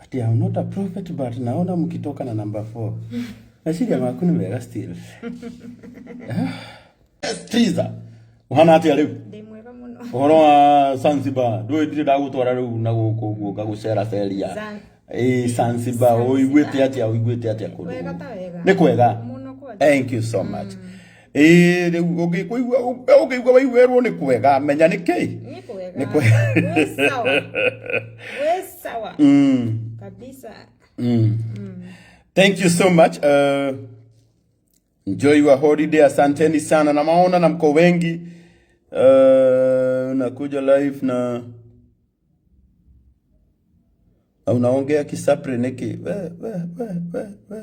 Ati I'm not a prophet but naona mkitoka na number 4. Meciria maku nĩ mega still. Triza. Ũhana atĩa rĩu? Ndĩ mwega mũno. Ũhoro wa Zanzibar, ndũĩ ndirĩ ndagũtwara rĩu na gũkũ ũguo ngagũceraceria. Ĩĩ Zanzibar, ũiguĩte atĩa, ũiguĩte atĩa kũndũ Wega gũkũ? ta wega. Nĩ kwega. Mũno kwanja. Thank you so much. Ĩĩ rĩu ũngĩkũigua ũngĩigua waiguĩrwo nĩ kwega, menya nĩ kĩ? Nĩ kwega. Nĩ kwega. Gwĩ sawa. Gwĩ sawa. Kabisa. Thank you so much. Enjoy your holiday. Asanteni sana na maona na mko wengi. Nakuja live na na unaongea kisapre niki we we we we we.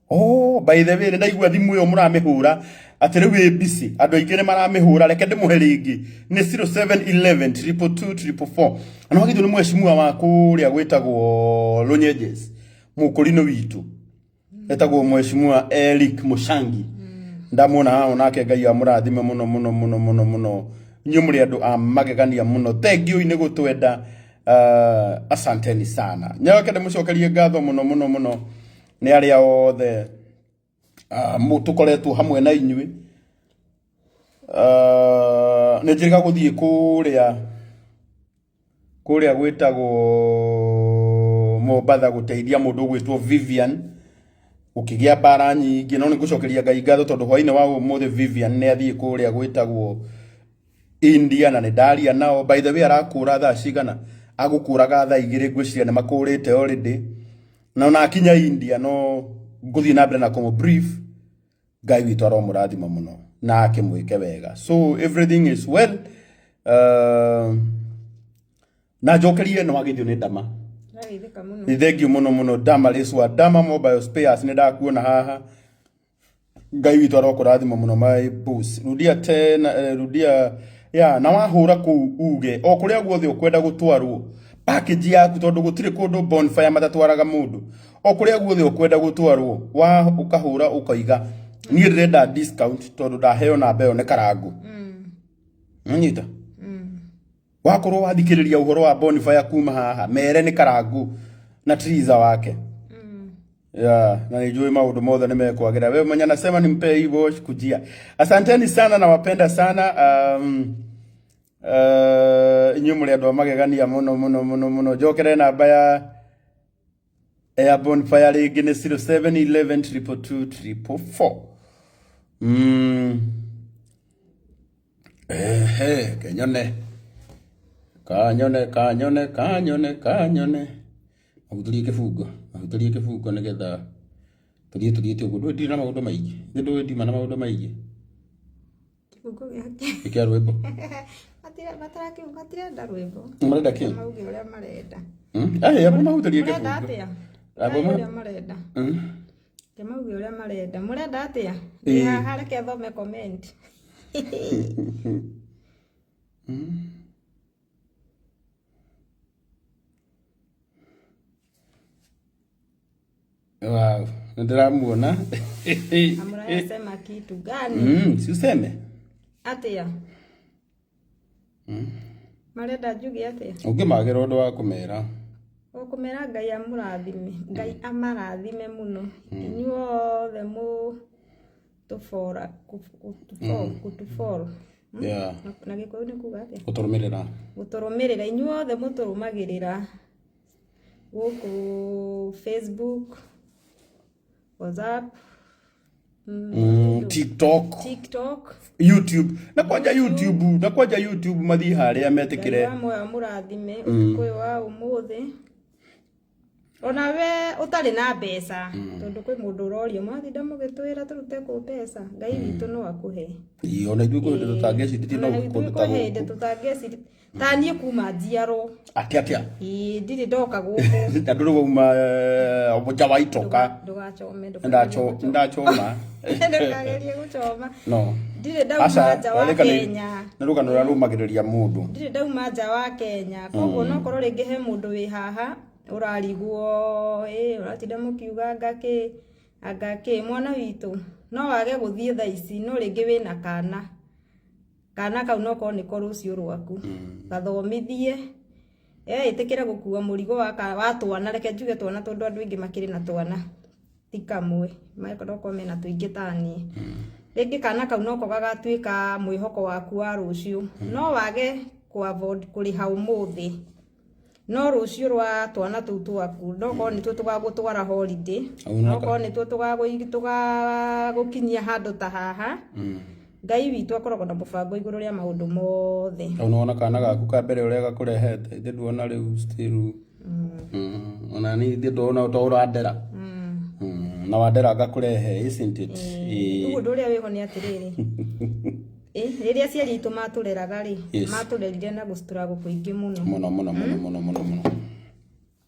Oh, by the way, nĩ ndaigua thimũ ĩyo mũramĩhũra atĩ rĩu ĩ busy. Andũ aingĩ nĩ maramĩhũra, reke ndĩmũhe rĩngĩ nĩ 0711 222 444. Na wagithio nĩ mheshimiwa wa kũrĩa gwĩtagwo Runyenjes, mũkũrinũ witũ etagwo mheshimiwa Eric Mushangi. Ndamuona haha onake, Ngai amũrathime mũno mũno mũno mũno mũno. Inyuĩ mũrĩ andũ a magegania mũno, thank you nĩ gũtwenda. Asanteni sana. Nyoke ndĩmũcokerie ngatho mũno mũno mũno nĩ arĩa othe tũkoretwo hamwe na inyuĩ. Nĩ njĩrĩga gũthiĩ kũrĩa kũrĩa gwĩtagwo Mombatha gũteithia mũndũ ũgwĩtwo Vivian, gũkĩgĩa mbara nyingĩ, no nĩ ngũcokeria Ngai ngatho tondũ hwainĩ wa ũmũthĩ Vivian nĩ athiĩ kũrĩa gwĩtagwo India na nĩ ndaria nao. By the way, arakũra thaa cigana? Agũkũraga thaa 2, ngwĩciria nĩ makũrĩte already, na ona akinya India no ngũthiĩ na mbere na kũmũ brief. Ngai witũ aromũrathima mũno na akĩmwĩke wega, so everything is well. Na njokerie nĩ wagithio nĩ ndama. Ndageithĩka mũno. Nĩ thank you mũno mũno Dama Rĩcwa, Dama Mobile Spares, nĩ ndakuona haha. Ngai witũ arokũrathima mũno my boss. Rudia tena, rudia ya na wahũra kũu uge o kũrĩa guothe ũkwenda gũtwarwo package yaku, tondũ gũtirĩ kũndũ Bonfire matatwaraga mũndũ. O kũrĩa guothe ũkwenda gũtwarwo wa ũkahũra ũkoiga niĩ ndĩrenda discount tondũ ndaheo namba ĩyo nĩ Karangũ. Nĩnyita wakorwo wathikĩrĩria ũhoro wa Bonfire kuma haha, mere nĩ Karangũ na Triza wake ya na nijue maũndũ mothe nĩ mekwagĩra. Wewe mwenye anasema nimpe hii watch, kujia. Asanteni sana, nawapenda sana. Inyuĩ mũrĩ andũ a magegania mũno mũno mũno mũno. Njokere namba ya Bonfire rĩngĩ nĩ 0711 222 444. Ehe, kenyone kanyone kanyone kanyone kanyone, mahutĩrie kĩbungo, mahutĩrie kĩbungo nĩgetha tũthiĩ tũthiĩte ũguo. Ndũĩ ndirĩ na maũndũ maingĩ, nĩ ndũĩ ndima na maũndũ maingĩ. Kĩbungo gĩake. Ĩkĩra rwĩmbo. Matirenda rwĩmbo. Marenda kĩ? Mauge ũrĩa marenda. Ai, abo mahutĩrie Marenda kĩbungo. atĩa? Abo Mauge ũrĩa marenda. Ke mauge ũrĩa marenda. Mũrenda atĩa? Ĩĩ. Ndĩ haha, reke thome comment. Wow, nĩ ndĩramuona. Amuraya kitu gani? Si useme. Atĩa? Marenda njuge atĩa? Ũngĩmagĩra ũndũ wa kũmera. Ũkũmera Ngai amũrathime, Ngai amarathime mũno. Inyuothe mũ tũbora kũtũbora. Na Gĩkũyũ nĩ kuga atĩa? Gũtũrũmĩrĩra. Gũtũrũmĩrĩra, inyuothe mũtũrũmagĩrĩra gũkũ Facebook, WhatsApp, TikTok, TikTok, YouTube, na kwanja YouTube, na kwanja YouTube mathiĩ harĩa Ngai metĩkĩre. wa muoyo amũrathime ũtukũ ũyũ wa ũmũthĩ. Ona we ũtarĩ na mbeca, tondũ kwĩ mũndũ ũroria mwatinda mũgĩtwĩra tũrute kũ mbeca, Ngai witũ no akũhe. Ĩĩ, ona ithuĩ kwĩ hĩndĩ tũtangĩecirĩtie no Ona ithuĩ kũndũ ta kwĩ hĩndĩ gũkũ. tũtangĩeciri ta niĩ kuma njiarwo. Atĩa atĩa? Ĩĩ, ndirĩ ndoka gũkũ. Na ndũrĩ wauma mũnja wa itoka. Ndũgachome. Ndachoma. Ndũkagerie gũchoma. No. Ndirĩ ndauma Aca, nja wa rĩka Kenya. Nĩ rũgano rũrĩa rũmagĩrĩria mũndũ. Ndirĩ ndauma nja wa Kenya, koguo no korwo rĩngĩ he mũndũ wĩ haha ũrarigwo, ĩ ũratinda mũkiuga anga kĩ anga kĩ. Mwana witũ no wage gũthiĩ thaa ici, no rĩngĩ wĩna kana, kana kau no korwo nĩko rũciũ rwaku, gathomithie. Eĩtĩkĩre gũkua mũrigo wa twana, reke njuge twana tondũ andũ aingĩ makĩrĩ na twana ti kamwe, makorwo mena tũingĩ ta niĩ. Rĩngĩ kana kau noko gagatuĩka mwĩhoko waku wa rũciũ. No wage kũ afford kũrĩha ũmũthĩ, no rũciũ rwa twana tũu twaku no korwo nĩtuo tũgagũtwara holiday, no korwo nĩtuo tũgagũkinyia handũ ta haha. Ngai witũ akoragwo na mũbango igũrũ rĩa maũndũ mothe. Hau nĩwona kana gaku ka mbere ũrĩa gakũrehete, ithe nduona rĩu still. Ona niĩ ithe ndona to ũrandera. Na wandera ngakũrehe, isn't it? Rĩu ũndũ ũrĩa wĩho nĩ atĩrĩrĩ, rĩrĩa aciari aitũ matũreraga rĩ, matũrerire na gũ-struggle kũingĩ mũno. Mũno mũno mũno mũno mũno mũno.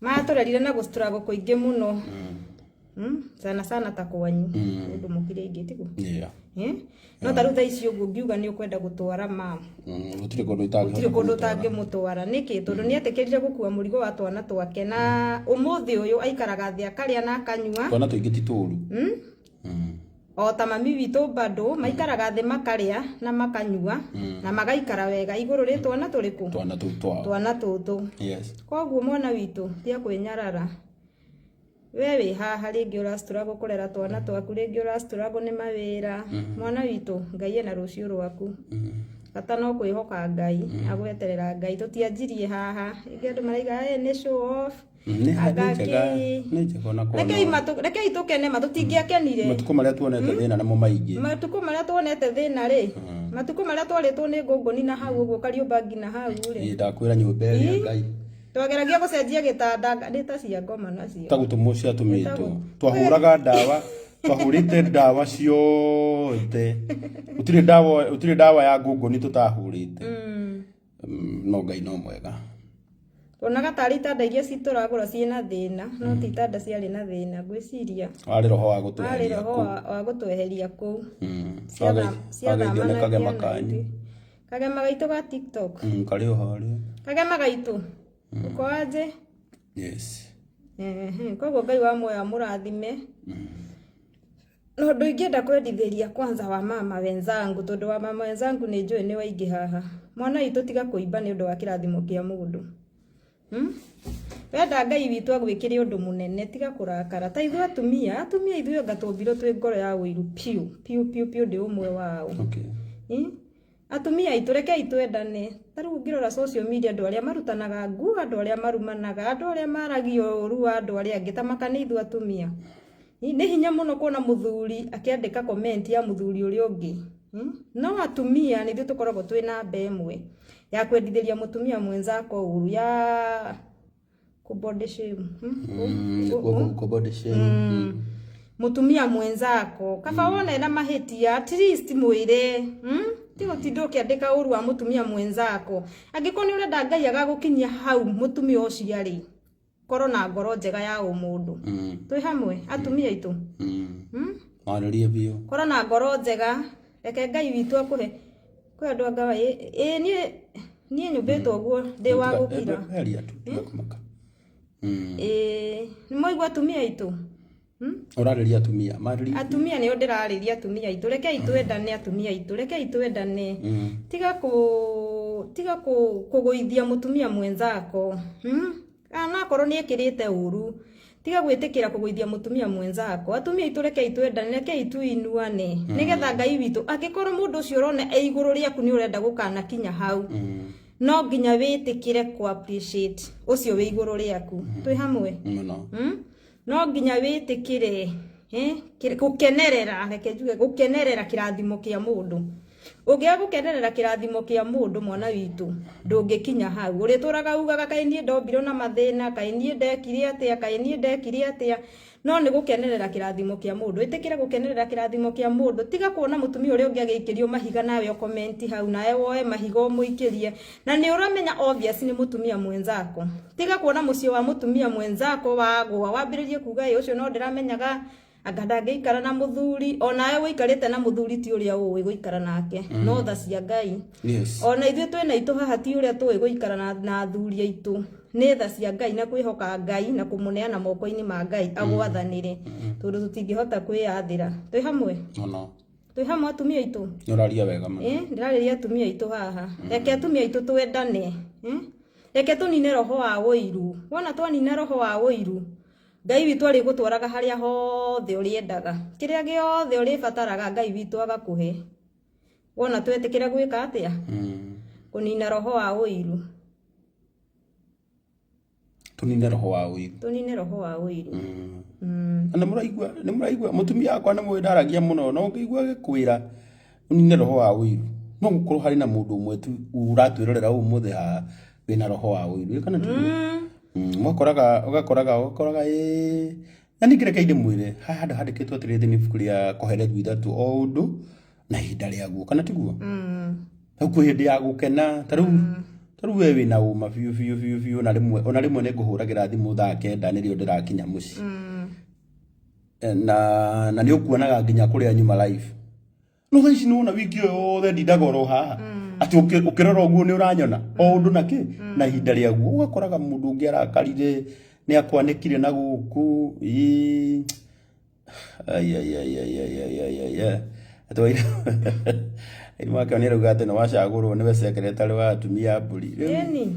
Matũrerire na gũ-struggle kũingĩ mũno. Sana sana ta kwanyu ũndũ mũkire aingĩ tiguo? Yeah. No ta rĩu thaa ici ũguo ngiuga nĩ ũkwenda gũtwara mam, Gũtirĩ kũndũ itangĩhota gũtirĩ kũndũ kũmũtwara. ũtangĩmũtwara. Nĩkĩ? Tondũ nĩ etĩkĩrire gũkua mũrigo wa twana twake, na ũmũthĩ ũyũ aikaraga thĩ akarĩa na akanyua. Twana tũingĩ ti tũru. O ta mami witũ bado maikaraga thĩ makarĩa na makanyua na magaikara wega igũrũ rĩ twana tũrĩkũ? Twana tũu twao. Twana tũtũ. Yes. Koguo mwana witũ tia kwĩnyarara. We wĩ haha rĩngĩ ũra-struggle kũrera twana twaku, rĩngĩ ũra-struggle nĩ mawĩra. Mwana witũ, Ngai ena rũciũ rwaku. Bata no kwĩhoka Ngai na gweterera Ngai. Tũtianjirie haha. Rĩngĩ andũ maraiga nĩ show off. Nĩ Anga njega, kĩ. nĩ njega ona kuona. Rekei tũkene ma, tũtingĩakenire. Matukũ marĩa tuonete thĩna nĩmo maingĩ. Matukũ marĩa tuonete thĩna rĩ, matukũ marĩa twarĩtwo nĩ ngũngũni na hau ũguo Kariũmba nginya hau rĩ. Ĩĩ, ndakwĩra nyũmba ĩrĩa Ngai. Twageragia gũcenjia gĩtanda nĩ ta cia ngoma nacio. Ta gũtũmwo ciatũmĩtwo. Twahũraga ndawa, twahũrĩte ndawa ciothe. Gũtirĩ ndawa ya ngũngũni tũtahũrĩte. No Ngai no mwega. Tuonaga tarĩ itanda iria citũragũra ciĩna thĩna, no ti itanda ciarĩ na thĩna, ngwĩciria. Warĩ roho wa Warĩ gũtweheria roho kũu. wa gũtweheria kũu. Wageithio nĩ kagema Ciathamanagia na kanyu. ithuĩ. Kagema gaitũ ga TikTok. Karĩ o harĩa. Kagema gaitũ. Uko aje? Yes. Koguo Ngai wa muoyo amũrathime. No ũndũ ingĩenda kwendithĩria kwanza wa mama wenzangu, tondũ wa mama wenzangu nĩ njũĩ nĩ waingĩ haha. Mwana witũ tiga kũimba nĩ ũndũ wa kĩrathimo kĩa mũndũ. Wenda Ngai witũ agwĩkĩre ũndũ mũnene, tiga kũrakara. Ta ithuĩ atumia, atumia ithuĩ anga tũmbirwo twĩ ngoro ya ũiru piũ, piũ piũ piũ ndĩ ũmwe wao. Okay. Atumia aitũ rekei twendane. Ta rĩu ũngĩrora social media andũ arĩa marutanaga nguo, andũ arĩa marumanaga, andũ arĩa maragia ũru wa andũ arĩa angĩ, ta maka nĩ ithuĩ atumia. Nĩ hinya mũno kuona mũthuri akĩandĩka comment ya mũthuri ũrĩa ũngĩ. No atumia nĩ ithuĩ tũkoragwo twĩ namba ĩmwe ya kwendithĩria mũtumia mwenzako ũru, ya kũ body shame. Kũ body shame. Mũtumia mwenzako kaba wona ena mahĩtia, at least mwĩre. Ti gũtinda ũkĩandĩka ũru wa mũtumia mwenzako. Angĩkorwo nĩ ũrenda Ngai agagũkinyia hau mũtumia ũcio arĩ, korwo na ngoro njega ya ũmũndũ. Twĩ hamwe atumia aitũ. Marĩrie biũ. Korwo na ngoro njega, reke Ngai witũ akũhe. Kwĩ andũ anga ĩ niĩ nyũmbĩtwo ũguo ndĩ wa gũkira. Eria tu, tiga kũmaka. Ĩ nĩ mwaigua atumia aitũ? Ũrarĩria atumia, marĩrie. Atumia nĩo ndĩrarĩria, atumia aitũ, rekei twendane, atumia aitũ, rekei twendane. Tiga kũgũithia mũtumia mwenzako. Kana akorwo nĩ ekĩrĩte ũru, tiga gwĩtĩkĩra kũgũithia mũtumia mwenzako. Atumia aitũ rekei twendane, rekei tuinuane, nĩgetha Ngai witũ angĩkorwo mũndũ ũcio ũrona e igũrũ rĩaku nĩ ũrenda gũkanakinya hau, no nginya wĩtĩkĩre kũ appreciate ũcio wĩ igũrũ rĩaku. Twĩ hamwe? Mũno. No nginya wĩtĩkĩre gũkenerera, reke njuge gũkenerera kĩrathimo kĩa mũndũ. Ũngĩaga gũkenerera kĩrathimo kĩa mũndũ, mwana witũ, ndũngĩkinya hau. Ũrĩtũraga ugaga kaĩ niĩ ndombirwo na mathĩna, kaĩ niĩ ndekire atĩa, kaĩ niĩ ndekire atĩa. No nĩ gũkenerera kĩrathimo kĩa mũndũ. Ĩtĩkĩra gũkenerera kĩrathimo kĩa mũndũ. Tiga kuona mũtumia ũrĩa ũngĩ agĩikĩrio mahiga nawe ũkomenti hau, nawe woe mahiga ũmũikĩrie. Na nĩ ũramenya obvious nĩ mũtumia mwenzako. Tiga kuona mũciĩ wa mũtumia mwenzako wagũa, wambĩrĩrie kuga ĩ ũcio no ndĩramenyaga anga ndangĩikara na mũthuri. Onawe ũikarĩte na mũthuri ti ũrĩa ũĩ gũikara nake, no tha cia Ngai. Yes. Ona ithuĩ twĩna itũ haha ti ũrĩa tũĩ gũikara na athuri aitũ, nĩ tha cia Ngai na kwĩhoka Ngai na kũmũneana moko-inĩ ma Ngai agwathanĩre, tondũ tũtingĩhota kwĩyathĩra. Twĩ hamwe? Mũno. Twĩ hamwe atumia aitũ? Nĩ ũraria wega mũno. Ndĩrarĩria atumia aitũ haha. Reke atumia aitũ twendane. Reke tũnine roho wa ũiru. Wona twanina roho wa ũiru, Ngai witũ arĩgũtwaraga harĩa hothe ũrĩendaga. Kĩrĩa gĩothe ũrĩbataraga Ngai witũ agakũhe. Wona twetĩkĩra gwĩka atĩa? Kũnina roho wa ũiru. Tũnine roho wa ũiru. Tũnine roho wa ũiru. Na nĩ mũraigua, nĩ mũraigua mũtumia wakwa nĩ mũĩ ndaragia mũno, no ũngĩigua agĩkwĩra ũnine roho wa ũiru, no gũkorwo harĩ na mũndũ ũmwe tu ũratwĩrorera ũmũthĩ haha wĩna roho wa ũiru. Ĩ kana tiguo? Ũgakoraga ũgakoraga ũgakoraga ĩĩ na ningĩ reke ndĩmwĩre haha handũ handĩkĩtwo atĩrĩrĩ thĩinĩ ibuku rĩa Kohelethu ithatũ o ũndũ na ihinda rĩaguo, kana tiguo? Hau kwĩ hĩndĩ ya gũkena, ta rĩu ta rĩu we wĩna ũma biũ biũ biũ biũ, na rĩmwe ona rĩmwe nĩ ngũhũragĩra thimũ thaa 9 nĩrĩo ndĩrakinya mũciĩ. Na nĩ ũkuonaga nginya kũrĩa nyuma live. No thaa ici nĩwona wiki ĩyo yothe ndindaga oro haha. Atĩ ũkĩrora ũguo nĩ ũranyona o ũndũ na kĩ na ihinda rĩaguo. Ũgakoraga mũndũ ũngĩ arakarire nĩ akwanĩkire na gũkũ. Ĩĩ. Ai ai ai ai ai ai ai ai ai. Atĩ Wairimũ wake nĩ arauga atĩ nĩ wacagũrwo nĩwe secretary wa atumia a mbũri. Rĩu Ĩni.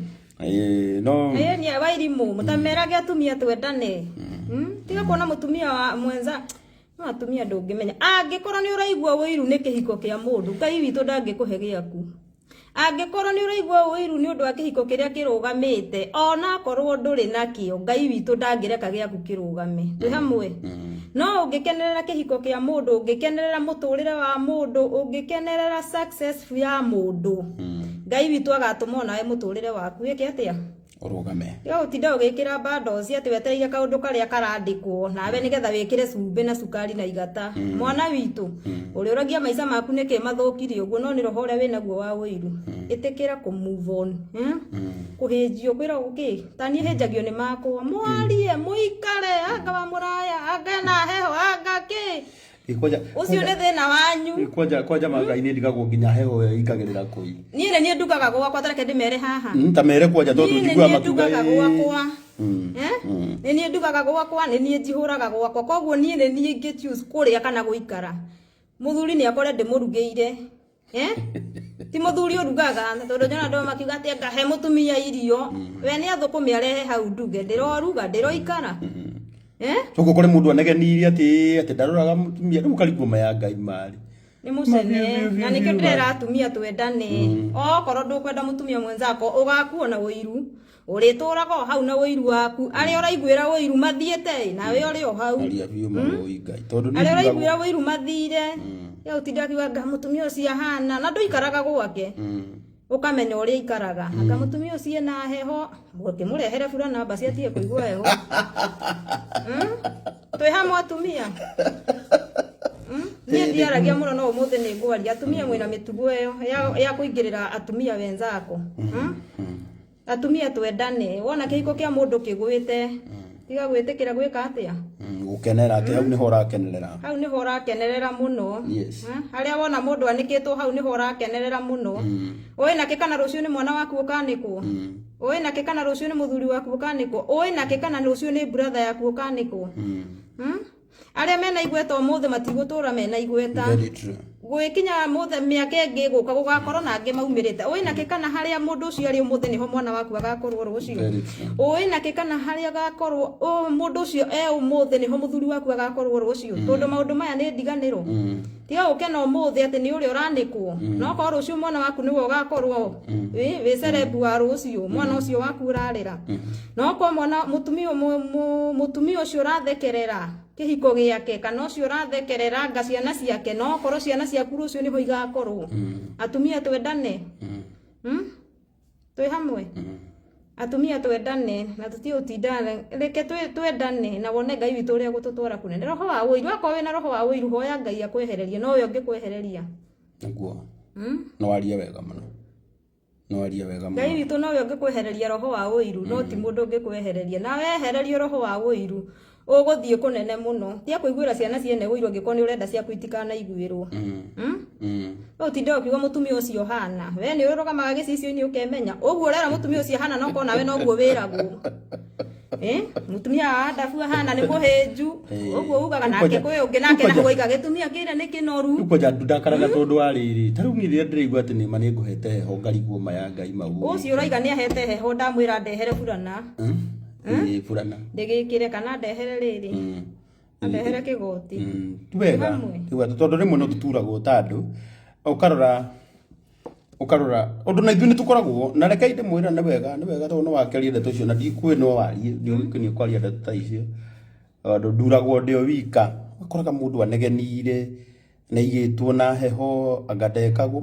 ĩĩ no Ĩni Wairimũ, mũtamerage atumia twendane. Tiga kuona mũtumia wa mwenza. No atumia ndũngĩmenya. Angĩkorwo nĩ ũraigua ũiru nĩ kĩhiko kĩa mũndũ, Ngai witũ ndangĩkũhe gĩaku. Angĩkorwo nĩ ũraigua ũiru nĩ ũndũ wa kĩhiko kĩrĩa kĩrũgamĩte, onakorwo ndũrĩ nakĩo, Ngai witũ ndangĩreka gĩaku kĩrũgame. Twĩ hamwe? No ũngĩkenerera kĩhiko kĩa mũndũ, ũngĩkenerera mũtũrĩre wa mũndũ, ũngĩkenerera success ya mũndũ, Ngai witũ agatũma onawe mũtũrĩre waku wĩke atĩa? Ũrũgame. Tiga gũtinda ũgĩkĩra bundles atĩ wetereire kaũndũ karĩa karandĩkwo nawe nĩgetha wĩkĩre cumbĩ na cukari na igata. Mwana witũ, ũrĩũragia maica maku nĩkĩ mathũkire ũguo, no nĩ roho ũrĩa wĩnaguo wa ũiru. Ĩtĩkĩra kũ move on. Kũhĩnjio kwĩragwo kĩ? Ta niĩ hĩnjagio nĩ makwa. Mwarie, mũikare, anga wa mũraya, anga ena heho, anga kĩ. Kwanja Ũcio nĩ thĩna wanyu. Kwanja kwanja mangai nĩ ndigagwo nginya heho ĩyo ĩingagĩrĩra kũi. Niĩ nĩ niĩ ndugaga gwakwa, ta reke ndĩmere haha. Ta mere kwanja tondũ Niĩ nĩ njiguaga niĩ makiuga ndugaga ĩĩ. gwakwa. Nĩ niĩ ndugaga gwakwa, nĩ niĩ njihũraga gwakwa. Koguo niĩ nĩ niĩ ingĩ choose kũrĩa kana gũikara. Mũthuri nĩ akore ndĩmũrugĩire. Ti mũthuri ũrugaga, tondũ nyona andũ makiuga atĩ anga he mũtumia irio. We nĩ athũkũme arehe hau nduge, ndĩroruga, ndĩroikara. Ũguo kũrĩ mũndũ anegenirie atĩ atĩ ndaroraga mũtumia, rĩu ũkarigwo ma ya Ngai marĩ. Nĩ mũcene, na nĩkĩo ndĩrera atumia twendane. Okorwo ndũkwenda mũtumia mwenzako, ũgakuo na ũiru. Ũrĩtũraga o hau na ũiru waku. Arĩa ũraiguĩra ũiru mathiĩte, nawe ũrĩ o hau. Aria biũ mawoi Ngai. Tondũ nĩ Arĩa ndigagwo. ũraiguĩra ũiru mathire. Ya ũtinda akiuga anga mũtumia ũcio ahana, na ndũikaraga gwake. Ũkamenya ũrĩa aikaraga. Anga mũtumia ũcio ena heho, ũkĩmũrehere burana basi atige kũigua heho. Twĩ hamwe atumia. Niĩ ndiaragia mũno no ũmũthĩ nĩ ngwaria. Atumia mwĩna mĩtugo ĩyo ya kũingĩrĩra atumia wenzako. Atumia twendane. Wona kĩhiko kĩa mũndũ kĩgwĩte, tiga gwĩtĩkĩra gwĩka atĩa? Gũkenera atĩ hau nĩho ũrakenerera. Hau nĩho ũrakenerera mũno. Yes. Harĩa wona mũndũ anĩkĩtwo hau nĩho ũrakenerera mũno. Ũĩ nakĩ kana rũciũ nĩ mwana waku ũkanĩkwo? Ũĩ nakĩ kana rũciũ nĩ mũthuri waku ũkanĩkwo? Ũĩ nakĩ kana rũciũ nĩ brother yaku ũkanĩkwo? Arĩa mena igweta ũmũthĩ matigũtũra mena igweta. Very true. Gwĩkinya mũthĩ mĩaka ĩngĩ ĩgũka gũgakorwo na angĩ maumĩrĩte. Ũĩ nakĩ kana harĩa mũndũ ũcio arĩ ũmũthĩ nĩho mwana waku agakorwo rũciũ? Very true. Ũĩ nakĩ kana harĩa agakorwo mũndũ ũcio e ũmũthĩ nĩho mũthuri waku agakorwo rũciũ? Tondũ maũndũ maya nĩ ndiganĩro. Tiga gũkena ũmũthĩ atĩ nĩ ũrĩa ũranĩkwo. No korwo rũciũ mwana waku nĩwe ũgakorwo wĩ cerebu wa rũciũ, mwana ũcio waku ũrarĩra. No korwo mwana mũtumia mũtumia ũcio ũrathekerera kĩhiko gĩake kana ũcio ũrathekerera anga ciana ciake, no korwo ciana ciaku rũciũ nĩho igakorwo. Atumia twendane. Twĩ hamwe. Atumia twendane na tũtige gũtinda, reke twendane na wone Ngai witũ ũrĩa egũtũtwara kũnene. Roho wa ũiru, akorwo wĩna roho wa ũiru, hoya Ngai akwehererie, no we ũngĩkwehereria. Nĩguo. No warie wega mũno. No warie wega mũno. Ngai witũ nowe ũngĩkwehereria roho wa ũiru, no ti mũndũ ũngĩkwehereria. Na wehererio roho wa ũiru, ũgũthiĩ kũnene mũno. Tiga kũiguĩra ciana ciene ũiru angĩkorwo nĩ ũrenda ciaku itikanaiguĩrwo. Ũtinde ũkiuga mũtumia ũcio hana. We nĩ ũrũgamaga gĩcicio-inĩ ũkemenya. Ũguo ũrera mũtumia ũcio hana no korwo nawe noguo wĩragwo. Eh, mutumia wa Adabu ahana nĩ mũhĩnju. Eh. Ũguo ugaga nake Kwanja- kwĩ ũngĩ nake kwanja- naguo aiga gĩtumia kĩrĩa nĩ kĩnoru. Rĩu kwanja ndakaraga tondũ wa rĩrĩ ta rĩu niĩ rĩrĩa ndĩraigua atĩ nĩma nĩ ngũhete heho ngarigwo ma ya Ngai mau Ũcio ũraiga nĩ ahete heho ndamwĩra ndehere burana. Ĩĩ, burana. Ndĩgĩkĩre kana ndehere rĩrĩ. Ndehere kĩgoti. Ti wega Hamwe. ti wega tondũ rĩmwe no tũturagwo ta andũ ũkarora ũkarora ũndũ na ithuĩ nĩ tũkoragwo na rekei ndĩmwĩre nĩ wega nĩ wega tondũ nĩ wakĩaria ndeto icio na ndikũĩ no warie ndiũgĩkenie kwaria ndeto ta icio tondũ nduragwo ndĩ o wika ũkoraga mũndũ anegenire nĩ aigĩtwo na heho anga ndekagwo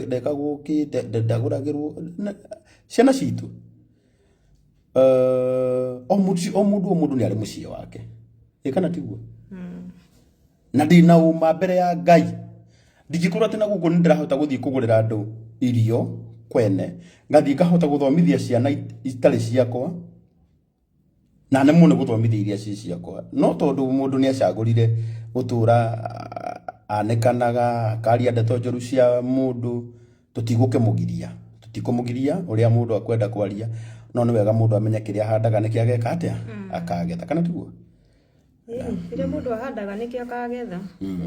ndekagwo kĩ ndagũragĩrwo ciana citũ. O mũndũ o mũndũ o mũndũ nĩ arĩ mũciĩ wake, ĩ kana tiguo? Na ndĩna ũma mbere ya Ngai ndingĩkorwo atĩ na gũkũ nĩ ndĩrahota gũthiĩ kũgũrĩra andũ irio kwene, ngathiĩ ngahota gũthomithia ciana itarĩ ciakwa na nemwo nĩ gũthomithia iria ci ciakwa, no tondũ mũndũ nĩ acagũrire gũtũra anĩkanaga akaria ndeto njũru cia mũndũ, tũtigũkĩmũgiria tũtikũmũgiria ũrĩa mũndũ akwenda kwaria, no nĩ wega mũndũ amenye kĩrĩa ahandaga nĩkĩo ageka atĩa akagetha, kana tiguo? Kĩrĩa mũndũ ahandaga nĩkĩo akagetha.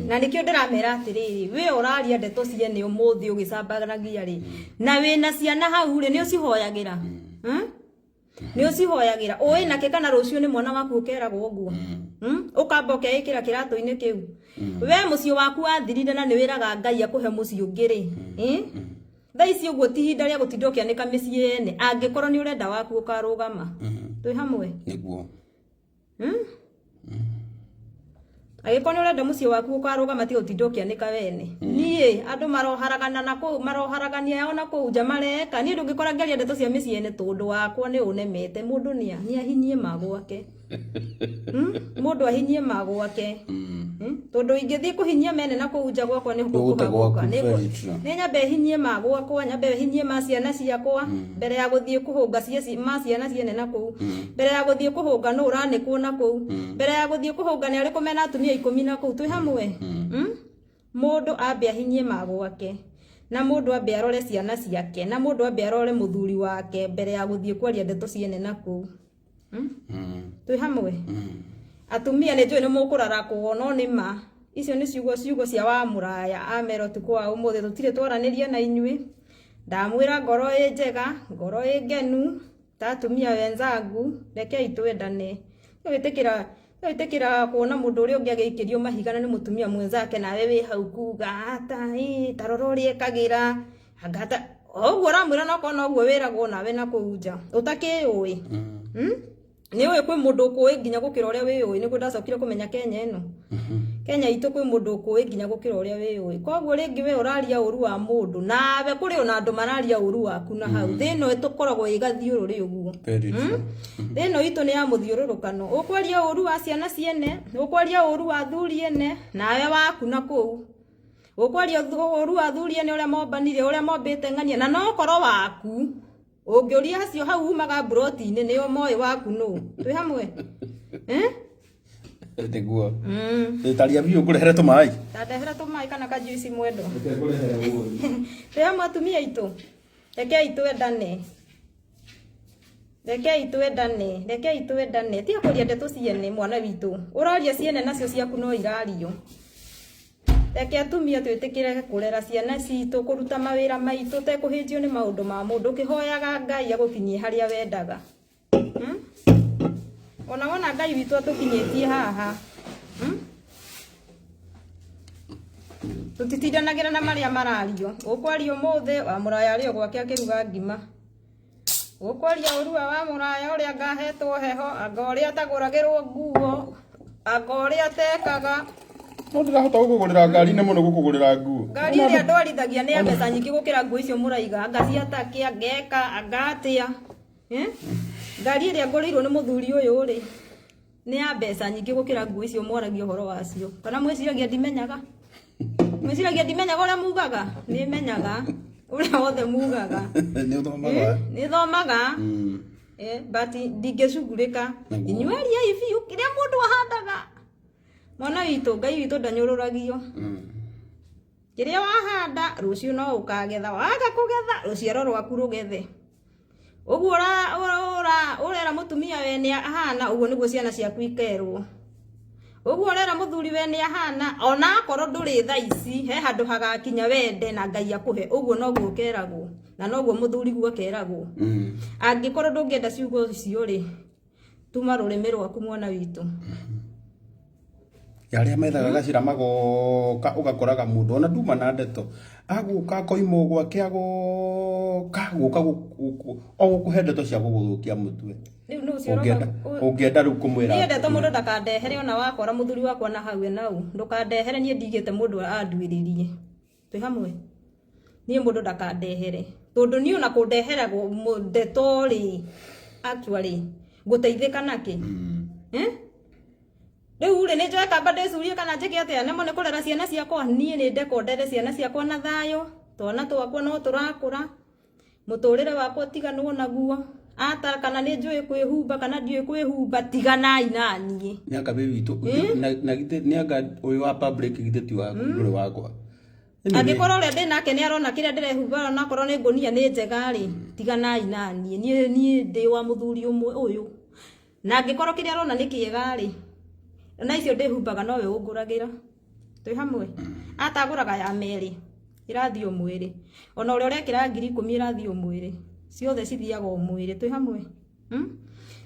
Na nĩkĩo ndĩramera atĩrĩrĩ, we ũraria ndeto ciene ũmũthĩ ũgĩcambanagia rĩ, na wĩna ciana hau rĩ, nĩ ũcihoyagĩra? Nĩ ũcihoyagĩra? Ũĩ nake kana rũciũ nĩ mwana waku ũkeragwo ũguo? Ũkamba ũkeĩkĩra kĩratũ-inĩ kĩu. We mũciĩ waku wathirire na nĩ wĩraga Ngai akũhe mũciĩ ũngĩ rĩ. Thaa ici ũguo ti ihinda rĩa gũtinda ũkĩanĩka mĩciĩ yene, angĩkorwo nĩ ũrenda waku ũkarũgama. Twĩ hamwe? Nĩguo. Angĩkorwo nĩ ũrenda mũciĩ waku ũkarũgama, tiga ũtinde ũkĩanĩka wene. Niĩ andũ maroharagana na kũu, maroharagania o na kũu nja mareka. Niĩ ndũngĩkora ngĩaria ndeto cia mĩciĩ ene tondũ wakwa nĩ ũnemete. Mũndũ nĩ ahinyie ma gwake. Mũndũ ahinyie ma gwake. Tondũ ingĩthiĩ kũhinyia mene na kũu nja gwakwa nĩ Ũgũte gũkũhagũka. gwaku, very true. Nĩ nyambe hinyie ma gwakwa, nyambe hinyie ma ciana ciakwa mbere ya gũthiĩ kũhũnga ma ciana ciene na kũu. Mbere ya gũthiĩ kũhũnga nũ ũranĩkwo na kũu. Mbere ya gũthiĩ kũhũnga nĩ arĩkũ mena atumia 10 na kũu. Twĩ hamwe? Mũndũ ambe ahinyie ma gwake, na mũndũ ambe arore ciana ciake, na mũndũ ambe arore mũthuri wake mbere ya gũthiĩ kwaria ndeto ciene na kũu. Twĩ hamwe? Atumia nĩ njũĩ nĩ mũkũrarakwo, no nĩ ma icio nĩ ciugo cia wa mũraya amera ũtukũ wa ũmũthĩ. Tũtirĩ twaranĩria na inyuĩ, ndamwĩra ngoro ĩ njega, ngoro ĩ ngenu ta atumia wenzangu, rekei twendane. Wĩtĩkĩra kuona mũndũ ũrĩa ũngĩ agĩikĩrio mahiga na nĩ mũtumia mwenzake, nawe wĩ hau kuga ata ĩ ta rora ũrĩa ekagĩra anga ta ũguo ũramwĩra, no korwo noguo wĩragwo nawe na kũu nja ũtakĩũĩ. Nĩ ũĩ kwĩ mũndũ ũkũĩ nginya gũkĩra ũrĩa wĩyũĩ. Nĩguo ndacokire kũmenya Kenya ĩno, Kenya itũ kwĩ mũndũ ũkũĩ nginya gũkĩra ũrĩa wĩyũĩ. Koguo rĩngĩ we ũraria ũru wa mũndũ, nawe kũrĩ ona andũ mararia ũru waku na hau. Thĩ ĩno tũkoragwo ĩ gathiũrũrĩ ũguo. Very true. Thĩ ĩno itũ nĩ ya mũthiũrũrũkano. Ũkwaria ũru wa ciana ciene, ũkwaria ũru wa athuri ene, nawe waku na kũu. Ũkwaria ũru wa athuri ene ũrĩa mombanire, ũrĩa mombĩte ng'ania, na no ũkorwo waku. Ũngĩũria acio hau umaga mburoti-inĩ nĩo moĩ waku nũ. Twĩ hamwe? Nĩguo. Taria biũ ngũrehere tũmaĩ. Ta ndehera tũmaĩ kana kajuici mwendwa. Reke ngũrehere ũguo. Twĩ hamwe atumia aitũ? Rekei twendane. Rekei twendane, rekei twendane. Tiga kũria ndeto ciene mwana witũ. Ũraria ciene nacio ciaku no irario. Reke atumia twĩtĩkĩre kũrera ciana citũ, kũruta mawĩra maitũ, tekũhĩnjio nĩ maũndũ ma mũndũ, ũkĩhoyaga Ngai agũkinyie harĩa wendaga. Ona wona Ngai witũ atũkinyĩtie haha. Tũtitindanagĩra na marĩa marario. Ũkwaria ũmũthĩ wa mũraya arĩ o gwake akĩruga ngima. Ũkwaria ũru wa mũraya ũrĩa ngahetwo heho, anga ũrĩa atagũragĩrwo nguo, anga ũrĩa atekaga. No ndĩrahota gũkũgũrĩra ngari nĩ mũno gũkũgũrĩra nguo. Ngari ĩrĩa ndwarithagia nĩ ya mbeca nyingĩ gũkĩra nguo icio mũraiga. Anga ciatakĩa, ngeka, anga atĩa. Ngari ĩrĩa ngũrĩirwo nĩ mũthuri ũyũ rĩ, nĩ ya mbeca nyingĩ gũkĩra nguo icio mwaragia ũhoro wacio. Kana mwĩciragia ndimenyaga? Mwĩciragia ndimenyaga ũrĩa mugaga? Nĩ menyaga ũrĩa wothe mugaga. Nĩ ũthomaga? Nĩ thomaga. But ndingĩcugurĩka. Inyuĩ ariai biũ kĩrĩa mũndũ ahandaga. Mwana witũ, Ngai witũ ndanyũrũragio. Kĩrĩa wahanda rũciũ no ũkagetha, waga kũgetha rũciaro rwaku rũgethe. Ũguo ũrera mũtumia we nĩ ahana, ũguo nĩguo ciana ciaku ikerwo. Ũguo ũrera mũthuri we nĩ ahana, ona akorwo ndũrĩ thaa ici, he handũ hagakinya wende na Ngai akũhe, ũguo noguo ũkeragwo na noguo mũthuri guo akeragwo. Angĩkorwo ndũngĩenda ciugo icio rĩ, tuma rũrĩmĩ rwaku mwana witũ. Arĩa methaga gacĩra magoka ũgakoraga mũndũ ona nduma na ndeto agũka akoima o gwake agoka gũka o gũkũhe ndeto cia gũgũthũkia mũtwe. Rĩu nũ ũcio Ũngĩenda ũroka ũngĩenda rĩu kũmwĩra niĩ ndeto mũndũ ndakandehere ona wakora mũthuri wakwa na hau nau ndũkandehere niĩ ndigĩte mũndũ anduĩrĩrie. Twĩ hamwe? Niĩ mũndũ ndakandehere tondũ niĩ ona kũndehera ndeto rĩ, actually ngũteithĩka nakĩ? Rĩu rĩ, nĩ njoe kamba ndĩcurie kana njĩke atĩa? Nĩmo nĩ kũrera ciana ciakwa. Niĩ nĩ ndekwo ndere ciana ciakwa na thayũ, twana twakwa no tũrakũra, mũtũrĩre wakwa tiganwo naguo. Ata kana nĩ njũĩ kwĩhumba kana ndiũĩ kwĩhumba, tiganai na niĩ. Nĩ anga wĩ witũ, na githĩ nĩ anga ũyũ wa public githĩ ti waku, ndũrĩ wakwa. Angĩkorwo ũrĩa ndĩ nake nĩ arona kĩrĩa ndĩrehumba onakorwo nĩ ngũnia nĩ njega rĩ, tiganai na niĩ. Niĩ niĩ ndĩ wa mũthuri ũmwe ũyũ. Na angĩkorwo kĩrĩa arona nĩ kĩega rĩ, na icio ndĩhumbaga nowe ũngũragĩra. Twĩ hamwe? Atagũraga ya merĩ, ĩrathiĩ o mwĩrĩ. Ona ũrĩa ũrekĩra 10,000 ĩrathiĩ o mwĩrĩ. Ciothe cithiaga o mwĩrĩ. Twĩ hamwe?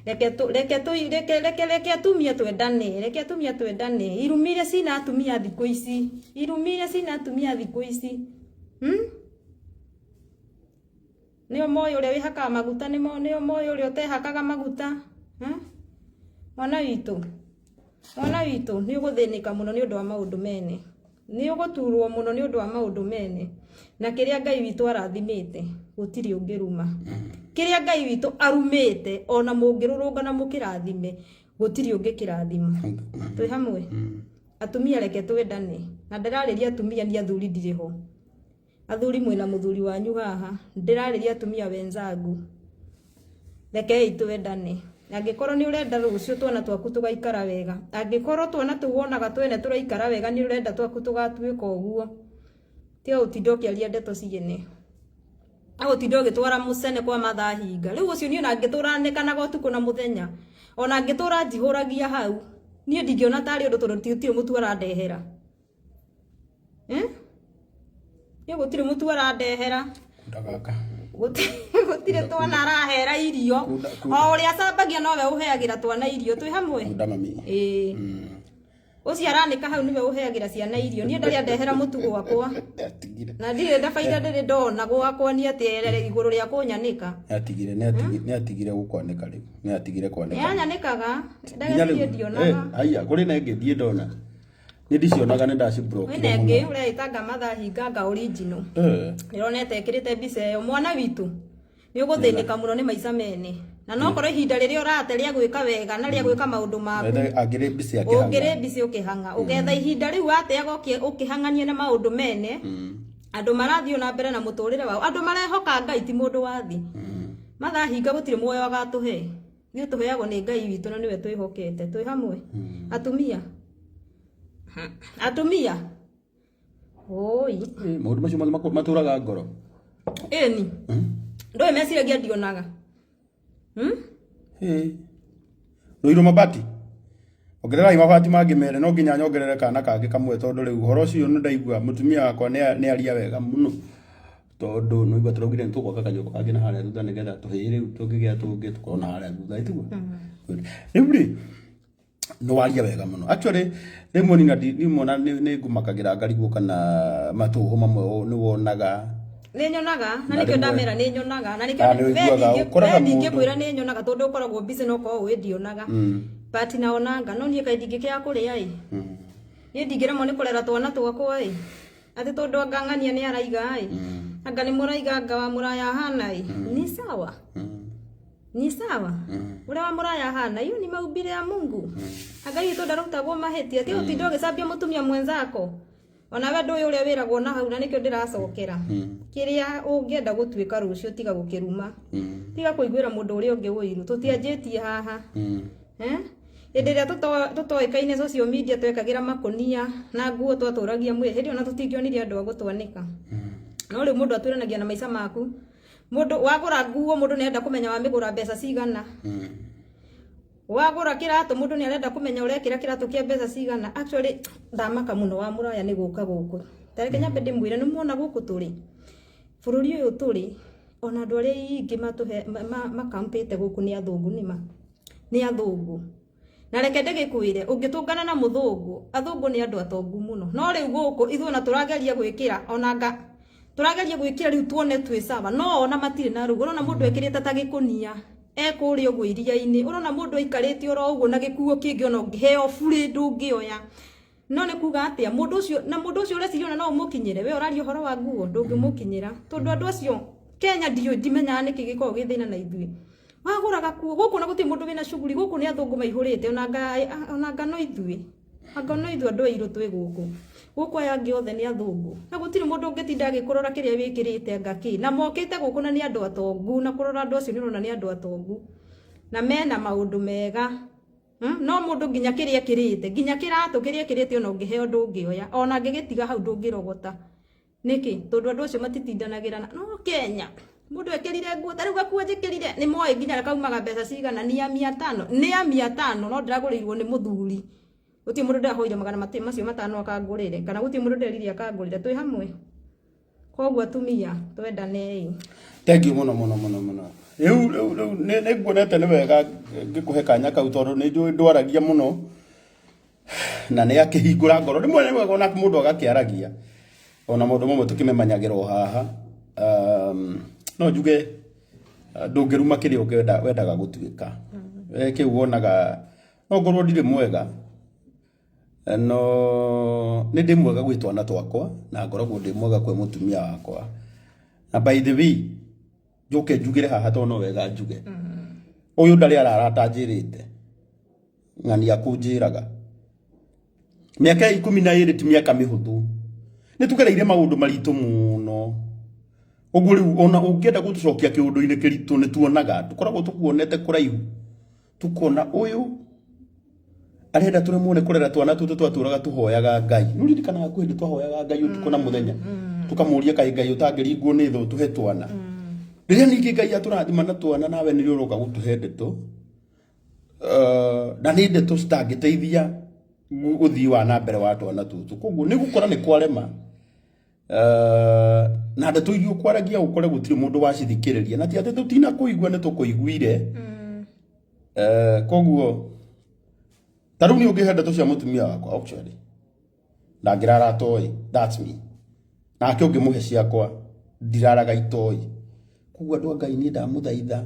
Reke tu, reke tu, reke, reke, reke atumia twendane, reke atumia twendane. Irumi iria cina atumia thikũ ici, irumi iria cina atumia thikũ ici. Nĩo moĩ ũrĩa wĩhakaga maguta, nĩo moĩ ũrĩa ũtehakaga maguta. Mwana witũ, mwana witũ, nĩ ũgũthĩnĩka mũno nĩ ũndũ wa maũndũ mene. Nĩ ũgũturwo mũno nĩ ũndũ wa maũndũ mene. Na kĩrĩa Ngai witũ arathimĩte, gũtirĩ ũngĩruma. Kĩrĩa Ngai witũ arumĩte, ona mũngĩrũrũngana mũkĩrathime, gũtirĩ ũngĩkĩrathima. Twĩ hamwe? Atumia reke twendane. Na ndĩrarĩria atumia ni athuri ndirĩ ho. Athuri mwĩna mũthuri wanyu haha. Ndĩrarĩria atumia wenzangu. Rekei twendane. Angĩkorwo nĩ ũrenda rũciũ twana twaku tũgaikara wega, angĩkorwo twana tũu wonaga twene tũraikara wega nĩ ũrenda twaku tũgatuĩka ũguo, tiga gũtinda ũkĩaria ndeto ciene. Agũtinda ũgĩtwara mũcene kwa mathaa hinga. Rĩu ũcio niĩ ona ngĩtũra nĩkanaga ũtukũ na mũthenya, ona ngĩtũra njihũragia hau, niĩ ndingĩona tarĩ ũndũ tondũ gũtirĩ mũtu arandehera. Niĩ gũtirĩ mũtu arandehera. Ndagaka. Gũtirĩ twana arahera irio. O ũrĩa acambagia nowe ũheagĩra twana irio. Twĩ hamwe? Kunda mami. Ĩĩ. Ũcio aranĩka hau nĩwe ũheagĩra ciana irio. Niĩ ndarĩ andehera mũtu gwakwa. Nĩatigire. Na ndirĩ na baida ndĩrĩ ndona gwakwa niĩ atĩ igũrũ rĩa kũnyanĩka. Nĩatigire, nĩatigire, nĩatigire gũkwanĩka rĩu. Nĩatigire kwanĩka. Nĩanyanĩkaga. Nginya Ndagĩthiĩ rĩu. ndionaga. Haiya, kũrĩ na ĩngĩ ndiĩ ndona. Nĩ ndicionaga nĩ ndaciblokire Kwĩna mũno. ĩngĩ ũreĩtanga mathaa hinganga original. Ndĩronete ĩkĩrĩte mbica ĩyo. Mwana witũ, nĩ ũgũthĩnĩka mũno nĩ maica mene. Na no korwo ihinda rĩrĩa ũrate rĩa gwĩka wega na rĩa gwĩka maũndũ maku. Angĩrĩ mbica akĩhang'a. Ũngĩrĩ mbica ũkĩhang'a. Ũgetha ihinda rĩu wateaga ũkĩhang'ania na maũndũ mene. Andũ marathiĩ na mbere na mũtũrĩre wao. Andũ marehoka Ngai ti mũndũ wa thĩ. Mathaa hinga gũtirĩ muoyo agatũhe. Ithuĩ tũheagwo nĩ Ngai witũ na nĩwe twĩhokete. Twĩ hamwe? Atumia. Atumia. Oi. Maũndũ macio mothe matũraga ngoro. Ĩni. Ndũĩ meciragia ndionaga. Rũirũ mabati. Ongererai mabati mangĩ merĩ, no nginya nyongerere kana kangĩ kamwe tondũ rĩu ũhoro ũcio nĩ ndaigua mũtumia wakwa nĩ aria wega mũno. Tondũ nĩ waigua tũraugire nĩ tũgwaka kanyũmba kangĩ na harĩa thutha nĩgetha tũhĩĩ rĩu tũngĩgĩa tũngĩ tũkorwo na harĩa thutha, ĩtiguo? Rĩu rĩ, nĩ waria wega mũno. Actually, rĩmwe nina rĩmwe ona nĩ ngumakagĩra ngarigwo kana matũhũ mamwe nĩ wonaga. Nĩ nyonaga, na nĩkĩo ndamera nĩ nyonaga, na nĩkĩo Ah, nĩ ũiguaga, ũkoraga mũndũ. ndingĩkwĩra nĩ nyonaga tondũ ũkoragwo busy na ũkoragwo ũĩ ndionaga. But naonanga, no niĩ kaĩ ndingĩkĩaga kũrĩa ĩ. Niĩ ndingĩremwo nĩ kũrera twana twakwa ĩ. Atĩ tondũ anga ng'ania nĩ araiga ĩ. Anga nĩ mũraiga anga wa mũraya ahana ĩ. Ni sawa. Ni sawa. Ũrĩa wa mũraya ahana, hiyo ni maumbile ya Mungu. Anga witũ ndarutagwo mahĩtia, ti ũtinda ũgĩcambia mũtumia mwenzako. Ona we ndũĩ ũrĩa wĩragwo na hau na nĩkĩo ndĩracokera. Kĩrĩa ũngĩenda gũtuĩka rũciũ tiga gũkĩruma. Tiga kũiguĩra mũndũ ũrĩa ũngĩ ũiru. Tũtianjĩtie haha. Hĩndĩ ĩrĩa tũtoĩkaine social media twekagĩra makũnia na nguo twatũragia mwĩrĩ, hĩndĩ ĩyo ona tũtingĩonire andũ a gũtwanĩka. No rĩu mũndũ atwĩranagia na maica maku. Mũndũ wagũra nguo, mũndũ nĩ arenda kũmenya wamĩgũra mbeca cigana. Wagũra kĩratũ, mũndũ nĩ arenda kũmenya ũrekĩra kĩratũ kĩa mbeca cigana. Actually ndamaka mũno wa mũraya nĩ gũka gũkũ. Ta reke nyambe ndĩmwĩre, nĩ muona gũkũ tũrĩ, bũrũri ũyũ tũrĩ, ona andũ arĩa aingĩ matũhe makampĩte gũkũ nĩ athũngũ, nĩma nĩ athũngũ. Na reke ndĩgĩkwĩre, ũngĩtũngana na mũthũngũ, athũngũ nĩ andũ atongu mũno. No rĩu gũkũ ithuĩ ona tũrageria gwĩkĩra, ona nga tũrageria gwĩkĩra rĩu tuone twĩ sawa, no ona matirĩ na rũu. Ũrona mũndũ ekĩrĩte ta gĩkũnia e kũrĩa ũguo iria-inĩ, ũrona mũndũ aikarĩte oro ũguo na gĩkuo kĩngĩ, ona ũngĩheo burĩ ndũngĩoya. No nĩ kuga atĩa mũndũ ũcio, na mũndũ ũcio ũreciria ona no ũmũkinyĩre, we ũraria ũhoro wa nguo, ndũngĩmũkinyĩra. Tondũ andũ acio Kenya ndiũĩ, ndimenyaga nĩkĩ gĩkoragwo gĩ thĩna na ithuĩ. Wagũra gakuo gũkũ na gũtirĩ mũndũ wĩna shughuli, gũkũ nĩ athũngũ maihũrĩte, ona anga no ithuĩ, anga no ithuĩ andũ airũ twĩ gũkũ. Gũkũ aya angĩ othe nĩ athũngũ, na gũtirĩ mũndũ ũngĩtinda agĩkũrora kĩrĩa wĩkĩrĩte anga kĩ. Na mokĩte gũkũ na nĩ andũ atongu, na kũrora andũ acio nĩ ũrona nĩ andũ atongu na mena maũndũ mega. No mũndũ nginya kĩrĩa ekĩrĩte, nginya kĩratũ kĩrĩa ekĩrĩte ona ũngĩheo ndũngĩoya, ona angĩgĩtiga hau ndũngĩrogota. Nĩkĩ? Tondũ andũ acio matitindanagĩra na no Kenya. Mũndũ ekĩrire nguo ta rĩu gakuo njĩkĩrire, nĩ moĩ nginya kaumaga mbeca cigana, nĩ ya 500, nĩ ya 500, no ndĩragũrĩirwo nĩ mũthuri. Gũtirĩ mũndũ ndĩrahoire magana macio matano akangũrĩre, kana gũtirĩ mũndũ ndĩrerire akangũrĩre, twĩ hamwe. Koguo atumia twendanei. Thank you mũno mũno mũno mũno. Rĩu rĩu rĩu nĩ nguonete nĩ wega ngĩkũhe kanya kau, tondũ nĩ njũĩ ndwaragia mũno na nĩ akĩhingũra ngoro. Rĩmwe nĩ wega ona mũndũ agakĩaragia, ona maũndũ mamwe tũkĩmemanyagĩra o haha. No njuge ndũngĩruma kĩrĩa ũngĩenda wendaga gũtuĩka. We kĩu wonaga, no ngorwo ndirĩ mwega, no nĩ ndĩ mwega gwĩ twana twakwa, na ngoragwo ndĩ mwega kwĩ mũtumia wakwa. Na by the way, njoke njugĩre haha tondũ no wega njuge, ũyũ ndarĩ arara atanjĩrĩte ng'ania kũnjĩraga. Mĩaka ya 12 ti mĩaka mĩhũthũ, nĩ tũgereire maũndũ maritũ mũno. Ũguo rĩu ona ũngĩenda gũtũcokia kĩũndũ-inĩ kĩritũ, nĩ tuonaga, tũkoragwo tũkuonete kũraihu, tukona ũyũ arenda tũremwo nĩ kũrera twana tũtũ. Twatũraga tũhoyaga Ngai. Nĩ ũririkanaga kwĩ hĩndĩ twahoyaga Ngai ũtukũ na mũthenya, tũkamũria kaĩ Ngai ũtangĩringwo nĩ thũ tũhe twana? Rĩrĩa ningĩ Ngai atũrathima na twana, nawe nĩrĩo ũroka gũtũhe ndeto, na nĩ ndeto citangĩteithia ũthii wa na mbere wa twana tũtũ. Koguo nĩ gũkora nĩ kwarema, na ndeto iria ũkwaragia ũkore gũtirĩ mũndũ wacithikĩrĩria, na ti atĩ tũtina kũigua, nĩ tũkũiguire. Koguo ta rĩu niĩ ũngĩhe ndeto cia mũtumia wakwa, actually ndangĩrara atoĩ, that's me. Nake ũngĩmũhe ciakwa, ndiraraga itoĩ. Koguo andũ a Ngai, niĩ ndamũthaitha,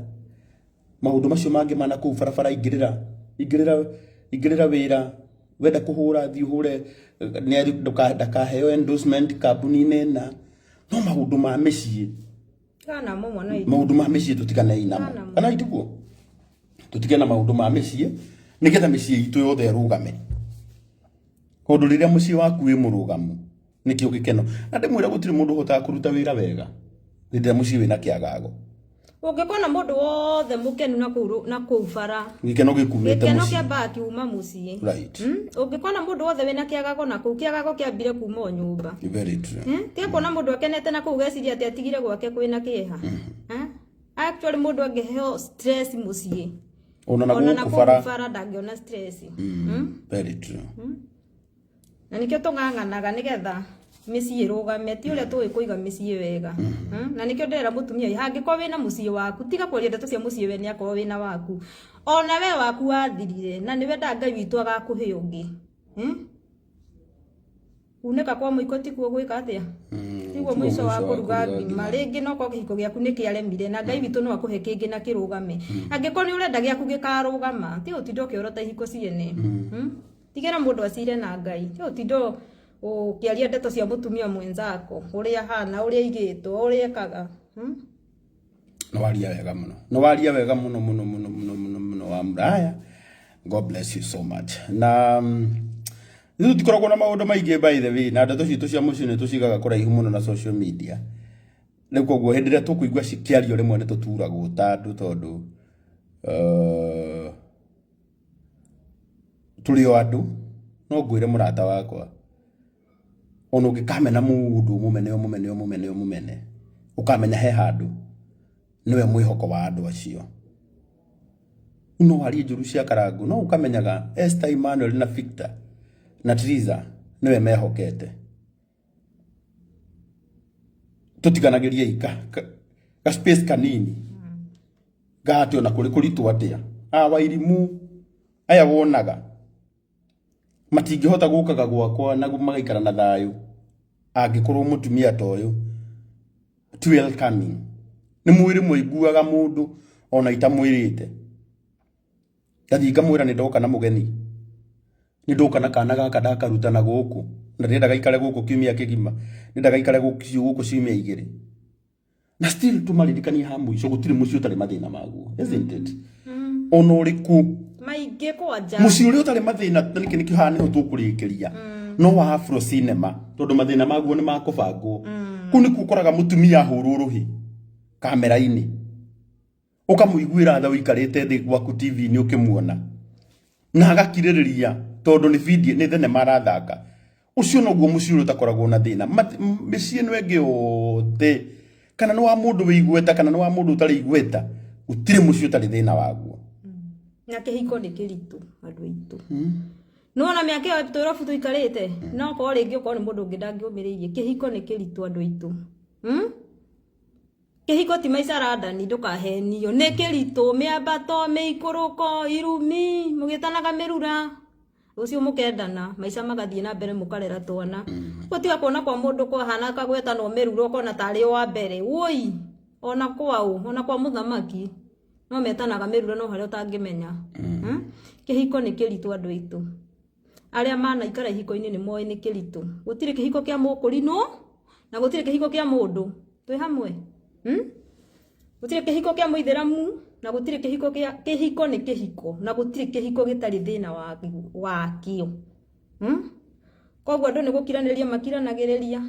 maũndũ macio mangĩ mana kũu barabara, ingĩrĩra ingĩrĩra ingĩrĩra wĩra, wenda kũhũra thiĩ ũhũre, ndakaheo endorsement kambuni-inĩ na no maũndũ ma mĩciĩ. Kana mo mwana witũ. Maũndũ ma mĩciĩ tũtiganei namo. Kana mo. Kana itiguo tũtige na maũndũ ma mĩciĩ, nĩgetha mĩciĩ itũ yothe ĩrũgame, tondũ rĩrĩa mũciĩ waku wĩ mũrũgamu nĩkĩo gĩkeno. Na ndĩmwĩre, gũtirĩ mũndũ ũhotaga kũruta wĩra wega rĩrĩa mũciĩ wĩna kĩagago. Ũngĩkona mũndũ wothe mũkenu na kũu na kũu bara, gĩkeno gĩkumĩte gĩkeno mũciĩ. Kĩambaga kiuma mũciĩ. Ũngĩkona mũndũ wothe wĩna kĩagago na kũu, kĩagago kĩambire kuma o nyũmba. Very true. Tiga kuona mũndũ akenete na kũu, geciria atĩ atigire gwake kwĩna kĩeha. Actually mũndũ angĩheo stress mũciĩ, ona na ona na gũkũ kũu bara bara ndangĩona stress. Very true. Na nĩkĩo tũng'ang'anaga nĩgetha mĩciĩ ĩrũgame, ti ũrĩa tũĩ kũiga mĩciĩ wega. Na nĩkĩo ndĩrera mũtumia ũyũ, hangĩkorwo wĩna mũciĩ waku, tiga kwaria ndeto cia mũciĩ wene akorwo wĩna waku. Ona we waku wathirire, na nĩ wendaga Ngai witũ agakũhe ũngĩ. Kunĩka kwa mũiko tikuo gwĩka atĩa, tiguo mũico wa kũruga ngima. Rĩngĩ no korwo kĩhiko gĩaku nĩ kĩaremire, na Ngai witũ no akũhe kĩngĩ na kĩrũgame. Angĩkorwo nĩ ũrenda gĩaku gĩkarũgama, tiga ũtinda ũkĩorota ihiko ciene. Tigĩra mũndũ acire na Ngai, tiga ũtinda ũkĩaria ndeto cia mũtumia mwenzako, ũrĩa ahana, ũrĩa aigĩtwo, ũrĩa ekaga. Nĩ waria wega mũno, nĩ waria wega mũno mũno mũno mũno mũno mũno wa mũraya. God bless you so much. Na ithuĩ tũtikoragwo na maũndũ maingĩ, by the way, na ndeto citũ cia mũciĩ nĩ tũcigaga kũraihu mũno na social media. Rĩu koguo hĩndĩ ĩrĩa tũkũigua cikĩario, rĩmwe nĩ tũturagwo ta andũ, tondũ tũrĩ o andũ. No ngwĩre mũrata wakwa, ona ũngĩkamena mũndũ, ũmũmene ũmũmene ũmũmene ũmũmene, ũkamenya he handũ. Nĩwe mwĩhoko wa andũ acio. No warie njũru cia Karangu, no ũkamenyaga Esther, Emmanuel na Victor na Triza nĩwe mehokete. Tũtiganagĩriei ka space kanini ga atĩ ona kũrĩ kũritũ atĩa. A Wairimu aya wonaga matingĩhota gũkaga gwakwa na magaikara na thayũ angĩkorwo mũtumia ta ũyũ ti welcoming. Nĩ mwĩrĩ mũiguaga mũndũ ona itamwĩrĩte. Ngathiĩ ngamwĩra nĩ ndoka na mũgeni, nĩ ndoka na kana gaka ndakaruta na gũkũ, na ndĩrenda gaikare gũkũ kiumia kĩgima, ndĩrenda gaikare gũkũ ciumia igĩrĩ. Na still tũmaririkanie ha mũico gũtirĩ mũciĩ ũtarĩ mathĩna maguo, isn't it? Ona ũrĩkũ Maingĩ kwanja. Mũciĩ ũrĩa ũtarĩ mathĩna nĩkĩ nĩkĩo haha nĩho tũkũrĩkĩria no wa Afro Cinema, tondũ mathĩna maguo nĩ makũbangwo. Kũu nĩkuo ũkoraga mũtumia ahũrwo rũhĩ kamera-inĩ, ũkamũiguĩra tha ũikarĩte thĩ gwaku TV-inĩ ũkĩmuona, na agakirĩrĩria tondũ nĩ video, nĩ thenema arathaka. Ũcio noguo mũciĩ ũrĩa ũtakoragwo na thĩna. Mĩciĩ ĩno ĩngĩ yothe, kana nĩ wa mũndũ wĩ igweta kana nĩ wa mũndũ ũtarĩ igweta, gũtirĩ mũciĩ ũtarĩ thĩna waguo. Na kĩhiko nĩ kĩritũ andũ aitũ. Nĩwona mĩaka ĩyo tũrabu tũikarĩte, no korwo rĩngĩ ũkorwo nĩ mũndũ ũngĩ ndangĩũmĩrĩirie. Kĩhiko nĩ kĩritũ andũ aitũ. Kĩhiko ti maica randani, ndũkahenio. Nĩ kĩritũ, mĩambato, mĩikũrũko, irumi, mũgĩtanaga mĩrura. Rũciũ mũkendana, maica magathiĩ na mbere mũkarera twana. Ũguo tiga kuona kwa mũndũ kwahana kagwetanwo mĩrura ũkona tarĩ o wa mbere. Woi, ona kwaũ, ona kwa mũthamaki. No metanaga mĩrura no harĩa ũtangĩmenya. Kĩhiko nĩ kĩritũ andũ aitũ. Arĩa manaikara ihiko-inĩ nĩ moĩ nĩ kĩritũ. Gũtirĩ kĩhiko kĩa mũkũrinũ na gũtirĩ kĩhiko kĩa mũndũ. Twĩ hamwe? Gũtirĩ kĩhiko kĩa mũithĩramu na gũtirĩ kĩhiko kĩa, kĩhiko nĩ kĩhiko na gũtirĩ kĩhiko gĩtarĩ thĩna wakĩo. Koguo andũ nĩ gũkiranĩrĩria makiranagĩrĩria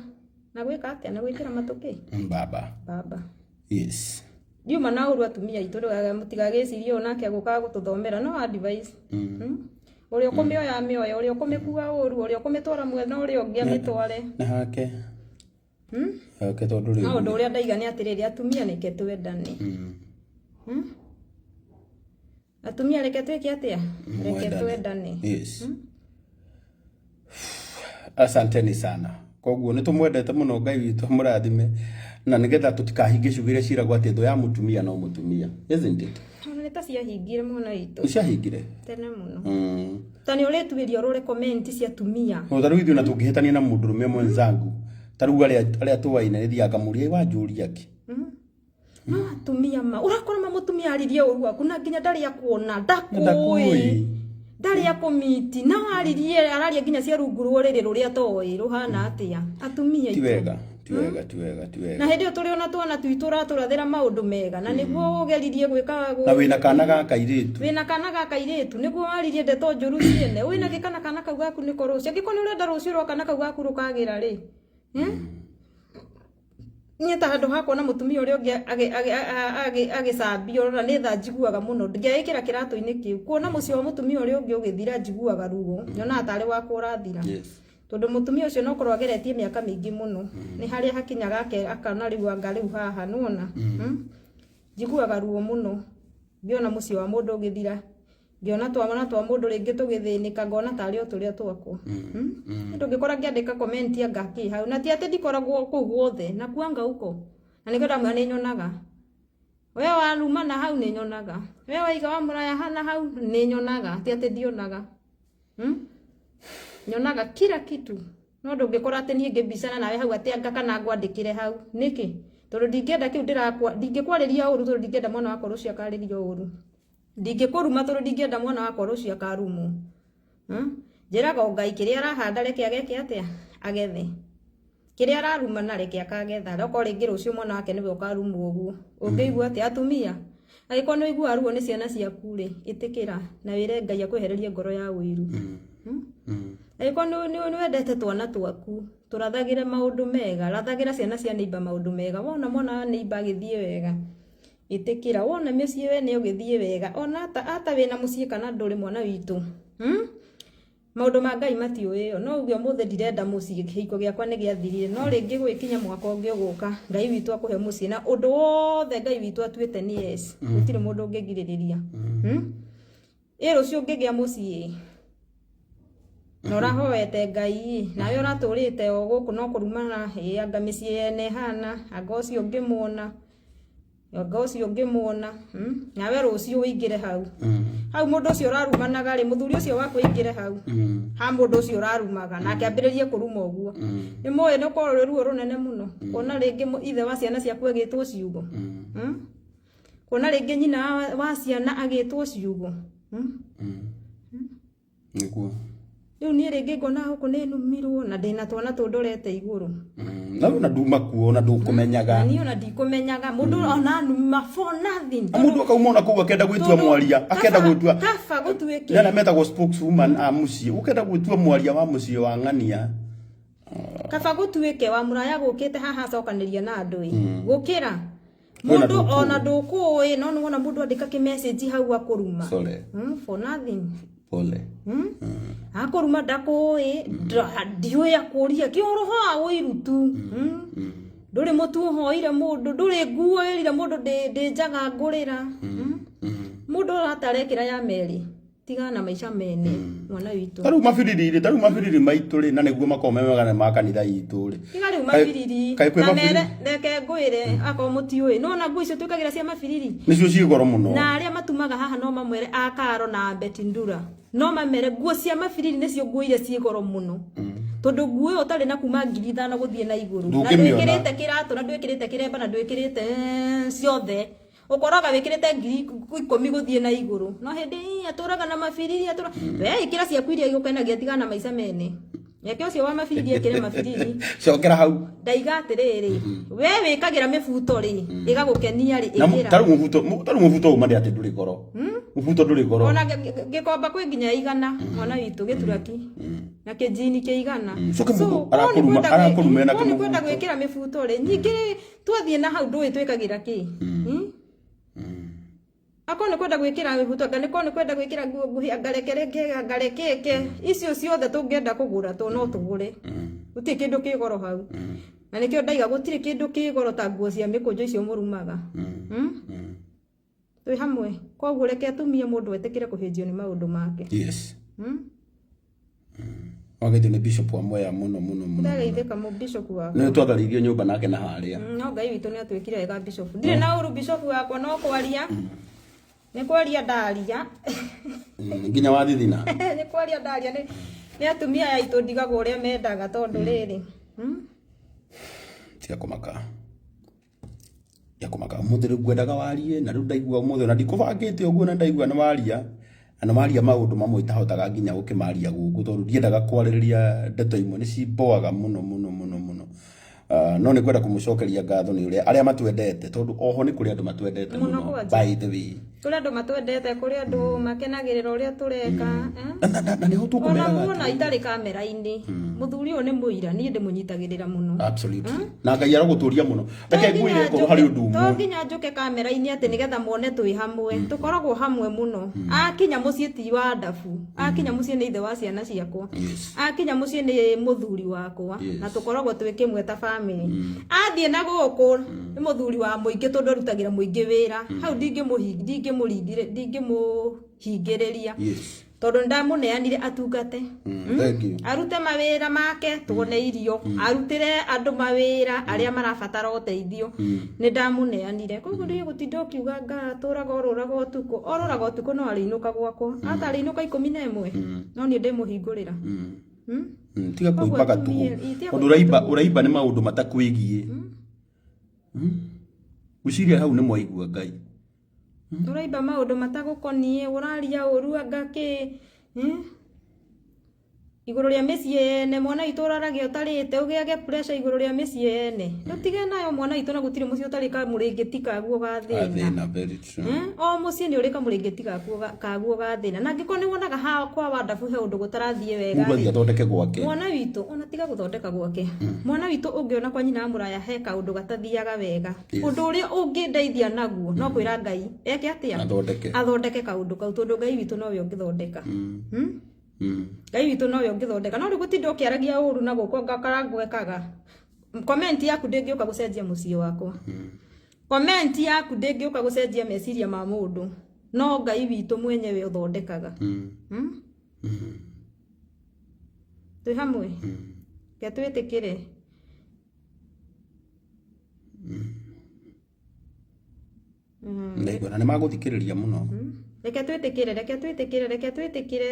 na gwĩka atĩa, na gwĩkĩra matũ kĩ? Baba. Baba. Yes. Ndiuma na ũru atumia aitũ, mũtigagĩcirie ũũ nake agũkaga gũtũthomera, no advice. Ũrĩa ũkũmĩoya amĩoye, ũrĩa ũkũmĩkua ũru, ũrĩa ũkũmĩtwara mwena ũrĩa ũngĩ amĩtware. Na hake. Hake tondũ rĩu. No ũndũ ũrĩa ndaiga nĩ atĩrĩrĩ, atumia reke twendane. Atumia reke twĩke atĩa? Reke twendane. Yes. Asanteni sana. Koguo nĩ tũmwendete mũno, Ngai witũ amũrathime, na nĩgetha tũtikahinge ciugo iria ciĩragwo atĩ thũ ya mũtumia no mũtumia, isn't it? Ona nĩ ta ciahingire mwana witũ. Nĩ ciahingire? Tene mũno. Ta nĩ ũrĩtuĩria ũrore comment cia atumia. Ta rĩu ithuĩ na tũngĩhĩtania na mũndũrũme mwenzangu, ta rĩu arĩa tũaine, nĩ thiaga ngamũria, wanjũria kĩ? No atumia ma ũrakora ma mũtumia aririe ũru waku na nginya ndarĩ akuona, ndakũĩ, ndarĩ akũmiti, na waririe araria nginya cia rungu rwa ũrĩrĩ rũrĩa atoĩ rũhana atĩa. Atumia Ti wega, ti wega, ti wega, ti wega. Na hĩndĩ ĩyo tũrĩ ona twana twitũ ũratũrathĩra maũndũ mega, na nĩguo ũgeririe gwĩka Na wĩna kana ga kairĩtu. Wĩna kana ga kairĩtu, nĩguo waririe ndeto njũru ciene. Wĩna kĩ kana kana kau gaku nĩko rũciũ. Angĩkorwo nĩ ũrenda rũciũ rwa kana kau gaku rũkagĩra rĩ. Niĩ ta handũ ha kuona mũtumia ũrĩa ũngĩ agĩcambio, na nĩ tha njiguaga mũno, ngeĩkĩra kĩratũ-inĩ kĩu, kuona mũciĩ wa mũtumia ũrĩa ũngĩ ũgĩthira njiguaga ruo, nyonaga tarĩ wakwa ũrathira. Tondũ mũtumia ũcio no korwo ageretie mĩaka mĩingĩ mũno, nĩ harĩa hakinyaga akona rĩu anga rĩu haha, nĩwona? Njiguaga ruo mũno ngĩona mũciĩ wa mũndũ ũgĩthira, ngĩona twana twa mũndũ rĩngĩ tũgĩthĩnĩka, ngona tarĩ o tũrĩa twakwa. Ndũngĩkora ngĩandĩka comment anga kĩ hau, na ti atĩ ndikoragwo kũu guothe, na kuanga huko. Na nĩkĩo ndamwĩra nĩ nyonaga. We waruma na hau nĩ nyonaga. We waiga wa mũraya hana hau nĩ nyonaga, ti atĩ ndionaga. Nyonaga kila kitu. No ndũngĩkora atĩ niĩ ngĩmbicana nawe hau atĩ anga kana ngwandĩkĩre hau. Nĩkĩ? Tondũ ndingĩenda kĩu ndĩrakwa, ndingĩkwarĩria ũru tondũ ndingĩenda mwana wakwa rũciũ akarĩrio ũru. Ndingĩkũruma tondũ ndingĩenda mwana wakwa rũciũ akarumwo. Njĩraga o Ngai kĩrĩa arahanda reke ageke atĩa? Agethe. Kĩrĩa ararumana reke akagetha. Okorwo rĩngĩ rũciũ mwana wake nĩwe ũkarumwo ũguo. Ũngĩigua atĩa? Atumia, angĩkorwo nĩ ũiguaga ruo nĩ ciana ciaku rĩ, ĩtĩkĩra na wĩre Ngai akwehererie ngoro ya ũiru. Angĩkorwo nĩ wendete twana twaku, tũrathagĩre maũndũ mega, rathagĩra ciana cia neighbor maũndũ mega. Wona mwana wa neighbor agĩthiĩ wega, ĩtĩkĩra. Wona mĩciĩ wene ũgĩthiĩ wega, ona ata wĩna mũciĩ kana ndũrĩ mwana witũ. Maũndũ ma Ngai matiũĩo. No uge ũmũthĩ ndirenda mũciĩ, kĩhiko gĩakwa nĩ gĩathirire. No rĩngĩ gũgĩkinya mwaka ũngĩ ũgũka, Ngai witũ akũhe mũciĩ. Na ũndũ wothe Ngai witũ atuĩte nĩ yes. Gũtirĩ mũndũ ũngĩgirĩrĩria. Ĩ rũciũ ũngĩgĩa mũciĩ na ũrahoete Ngai nawe ũratũrĩte o gũkũ no kũrumana, ĩ anga mĩciĩ yene ĩhana, anga ũcio ũngĩmuona, anga ũcio ũngĩmuona, nawe rũciũ ũingĩre hau. Hau mũndũ ũcio ũrarumanaga rĩ, mũthuri ũcio waku aingĩre hau. Ha mũndũ ũcio ũrarumaga nake ambĩrĩrie kũruma ũguo. Nĩ mũĩ nĩ ũkorwo rwĩ ruo rũnene mũno kuona rĩngĩ ithe wa ciana ciaku agĩtwo ciugo. Kuona rĩngĩ nyina wa ciana agĩtwo ciugo. Nĩguo. Rĩu niĩ rĩngĩ ngona gũkũ nĩ numirwo na ndĩna twana tũndorete igũrũ. Na rĩu na nduma kuo na ndũkũmenyaga. Na niĩ ona ndikũmenyaga mũndũ ona numa for nothing. Na mũndũ akauma ona kũu akenda gwĩtua mwaria, akenda gwĩtua kaba gũtuĩke. Nĩ metagwo spokeswoman a mũciĩ, ũkenda gwĩtua mwaria wa mũciĩ wa ng'ania. Kaba gũtuĩke wa mũraya gũkĩte haha acokanĩria na andũ ĩ. Gũkĩra mũndũ ona ndũkũĩ no nĩwona mũndũ andĩka kĩ message hau akũruma. Sorry. For nothing. Pole. Akũruma ndakũĩ, ndiũĩ akũria kĩ ũroho wa ũiru tu. Ndũrĩ mũtu ũhoire mũndũ, ndũrĩ nguo wĩrire mũndũ ndĩ njaga ngũrĩra. Mũndũ ũratarekĩra ya merĩ. Tigana na maica mene mwana witũ. Tarĩu mabiriri rĩ, tarĩu mabiriri maitũ rĩ, na nĩguo makoragwo me mega nĩ ma kanitha itũ rĩ. Tiga rĩu mabiriri. Kaĩ kwĩ Na mabiriri? mere reke ngwĩre akorwo mũtiũĩ. Nĩwona nguo icio twĩkagĩra cia mabiriri? Nĩcio ciĩ goro mũno. Na arĩa matumaga haha no mamwĩre a Karo na Betty Ndura. No mamere nguo cia mabiriri nĩcio nguo iria ciĩ goro mũno. Tondũ nguo ĩyo ũtarĩ na kuma 5,000 gũthiĩ na igũrũ. Na Ndũngĩmĩona. ndwĩkĩrĩte kĩratũ na ndwĩkĩrĩte kĩremba na ndwĩkĩrĩte ciothe. Ũkoraga wĩkĩrĩte 10,000 gũthiĩ na igũrũ. No hĩndĩ ĩ atũraga na mabiriri atũra. We ĩkĩra ciaku iria igũkenagia tigana na maica mene. Reke ũcio wa mabiriri ekĩre mabiriri. Cokera hau. Ndaiga atĩrĩrĩ, we wĩkagĩra mĩbuto rĩ, ĩgagũkenia rĩ, Na ĩkĩra. tarĩu mũbuto, tarĩu mũbuto uma ndĩ atĩ ndũrĩ goro. Mũbuto ndũrĩ goro. Ona gĩkomba kwĩ nginya 100 mwana witũ gĩturaki. Na kĩnjini kĩa 100. Coke So, mũndũ korwo nĩ kwenda arakũruma ena korwo nĩ kwenda kĩmũbuto. gwĩkĩra mĩbuto rĩ, ningĩ rĩ, twathiĩ na hau ndũĩ twĩkagĩra kĩ. Akorwo nĩ kwenda gwĩkĩra mĩbuto, anga nĩ korwo nĩ kwenda gwĩkĩra nguo nguhĩ, anga reke reke, anga rekeke. Icio ciothe tũngĩenda kũgũra to no tũgũre. Gũtirĩ kĩndũ kĩ goro hau. Na nĩkĩo ndaiga gũtirĩ kĩndũ kĩ goro ta nguo cia mĩkũnjo icio mũrumaga. Twĩ hamwe. Koguo reke atumie mũndũ etĩkĩre kũhĩnjio nĩ maũndũ make. Yes. Wageithio nĩ bishop wa Mwea mũno mũno mũno. Ndageithĩka mũ bishop wakwa. Nĩ twatharĩirio nyũmba nake na harĩa. No Ngai witũ nĩ atwĩkire wega bishop. Ndirĩ na ũru bishop wakwa no kwaria. Nĩ kwaria ndaria. Nginya wathithina. Nĩ kwaria ndaria nĩ atumia aya aitũ ndigagwo ũrĩa mendaga tondũ rĩrĩ. Tiga kũmaka. Tiga kũmaka. Ũmũthĩ rĩu ngwendaga warie na rĩu ndaigua ũmũthĩ ona ndikũbangĩte ũguo na ndaigua nĩ waria. Na nĩ waria maũndũ mamwe itahotaga nginya gũkĩmaria gũkũ tondũ ndiendaga kwarĩrĩria ndeto imwe nĩ cimboaga mũno mũno mũno mũno. No nĩ ngwenda kũmũcokeria ngatho nĩ ũrĩa arĩa matwendete tondũ oho nĩ kũrĩ andũ matwendete Mũno mũno kwanja. by the way. Kũrĩ andũ matwendete, kũrĩ andũ makenagĩrĩra ũrĩa tũreka. Na nĩho Ona tũkũmeraga muona atĩrĩrĩ. itarĩ kamera-inĩ, mũthuri ũyũ nĩ mũira, niĩ ndĩmũnyitagĩrĩra mũno. Absolutely. Na Ngai arogũtũria mũno. Reke ngwĩre ngorwo harĩ ũndũ To ũmwe. nginya njũke kamera-inĩ atĩ nĩgetha muone twĩ hamwe. Tũkoragwo hamwe mũno. Akinya mũciĩ ti wa ndabu. Akinya mũciĩ nĩ ithe wa ciana ciakwa. Yes. Akinya mũciĩ nĩ mũthuri wakwa. Yes. Na tũkoragwo twĩ kĩmwe ta family. Athiĩ na gũkũ nĩ mũthuri wa mũingĩ tondũ arutagĩra mũingĩ wĩra. Hau ndingĩmũhingĩrĩria. Yes. Tondũ nĩndamũneanire atungate. Thank you. Arute mawĩra make tuone irio, arutĩre andũ mawĩra arĩa marabatara ũteithio. Nĩndamũneanire. Koguo niĩ gũtinda ũkiuga nga atũraga orũraga ũtukũ. Orũraga ũtukũ no arĩinũka gwakwa. Atarĩinũka 11. No niĩ ndĩmũhingũrĩra. Tiga Koguo kũimbaga atumia, tũhũ. ĩ, tiga Tondũ kũimba tũhũ. ũraimba nĩ maũndũ matakwĩgiĩ. Ngwĩciria hau nĩ mwaigua Ngai. Ũraimba maũndũ matagũkoniĩ, ũraria ũru anga kĩ. Igũrũ rĩa mĩciĩ yene, mwana witũ ũraragia ũtarĩte, ũgĩage pressure igũrũ rĩa mĩciĩ yene. Tũtige nayo mwana witũ na gũtirĩ mũciĩ ũtarĩ kamũrĩngĩti kaguo ga thĩna. Gathĩna, very true. O mũciĩ nĩ ũrĩ kamũrĩngĩti kaguo ga thĩna. Na angĩkorwo nĩ wonaga ha kwa wandabu he ũndũ gũtarathiĩ wega Mũndũ rĩ, athiĩ athondeke gwake. Mwana witũ, ona tiga gũthondeka gwake. Mwana witũ ũngĩona kwa nyina wa mũraya he kaũndũ gatathiaga wega. Yes. Ũndũ ũrĩa ũngĩndeithia naguo no kwĩra Ngai eke atĩa? Athondeke. Athondeke kaũndũ kau tondũ Ngai witũ nowe ũngĩthondeka. Ngai witũ nowe ũngĩthondeka. No rĩu gũtinda ũkĩaragia ũru na gũkũ ngakara ngwekaga. Comment yaku ndĩngĩũka gũcenjia mũciĩ wakwa. Comment yaku ndĩngĩũka gũcenjia meciria ma mũndũ. No Ngai witũ mwenyewe ũthondekaga. Twĩ hamwe? Reke twĩtĩkĩre. Ndaigua na nĩ magũthikĩrĩria mũno. Reke twĩtĩkĩre, reke twĩtĩkĩre, reke twĩtĩkĩre,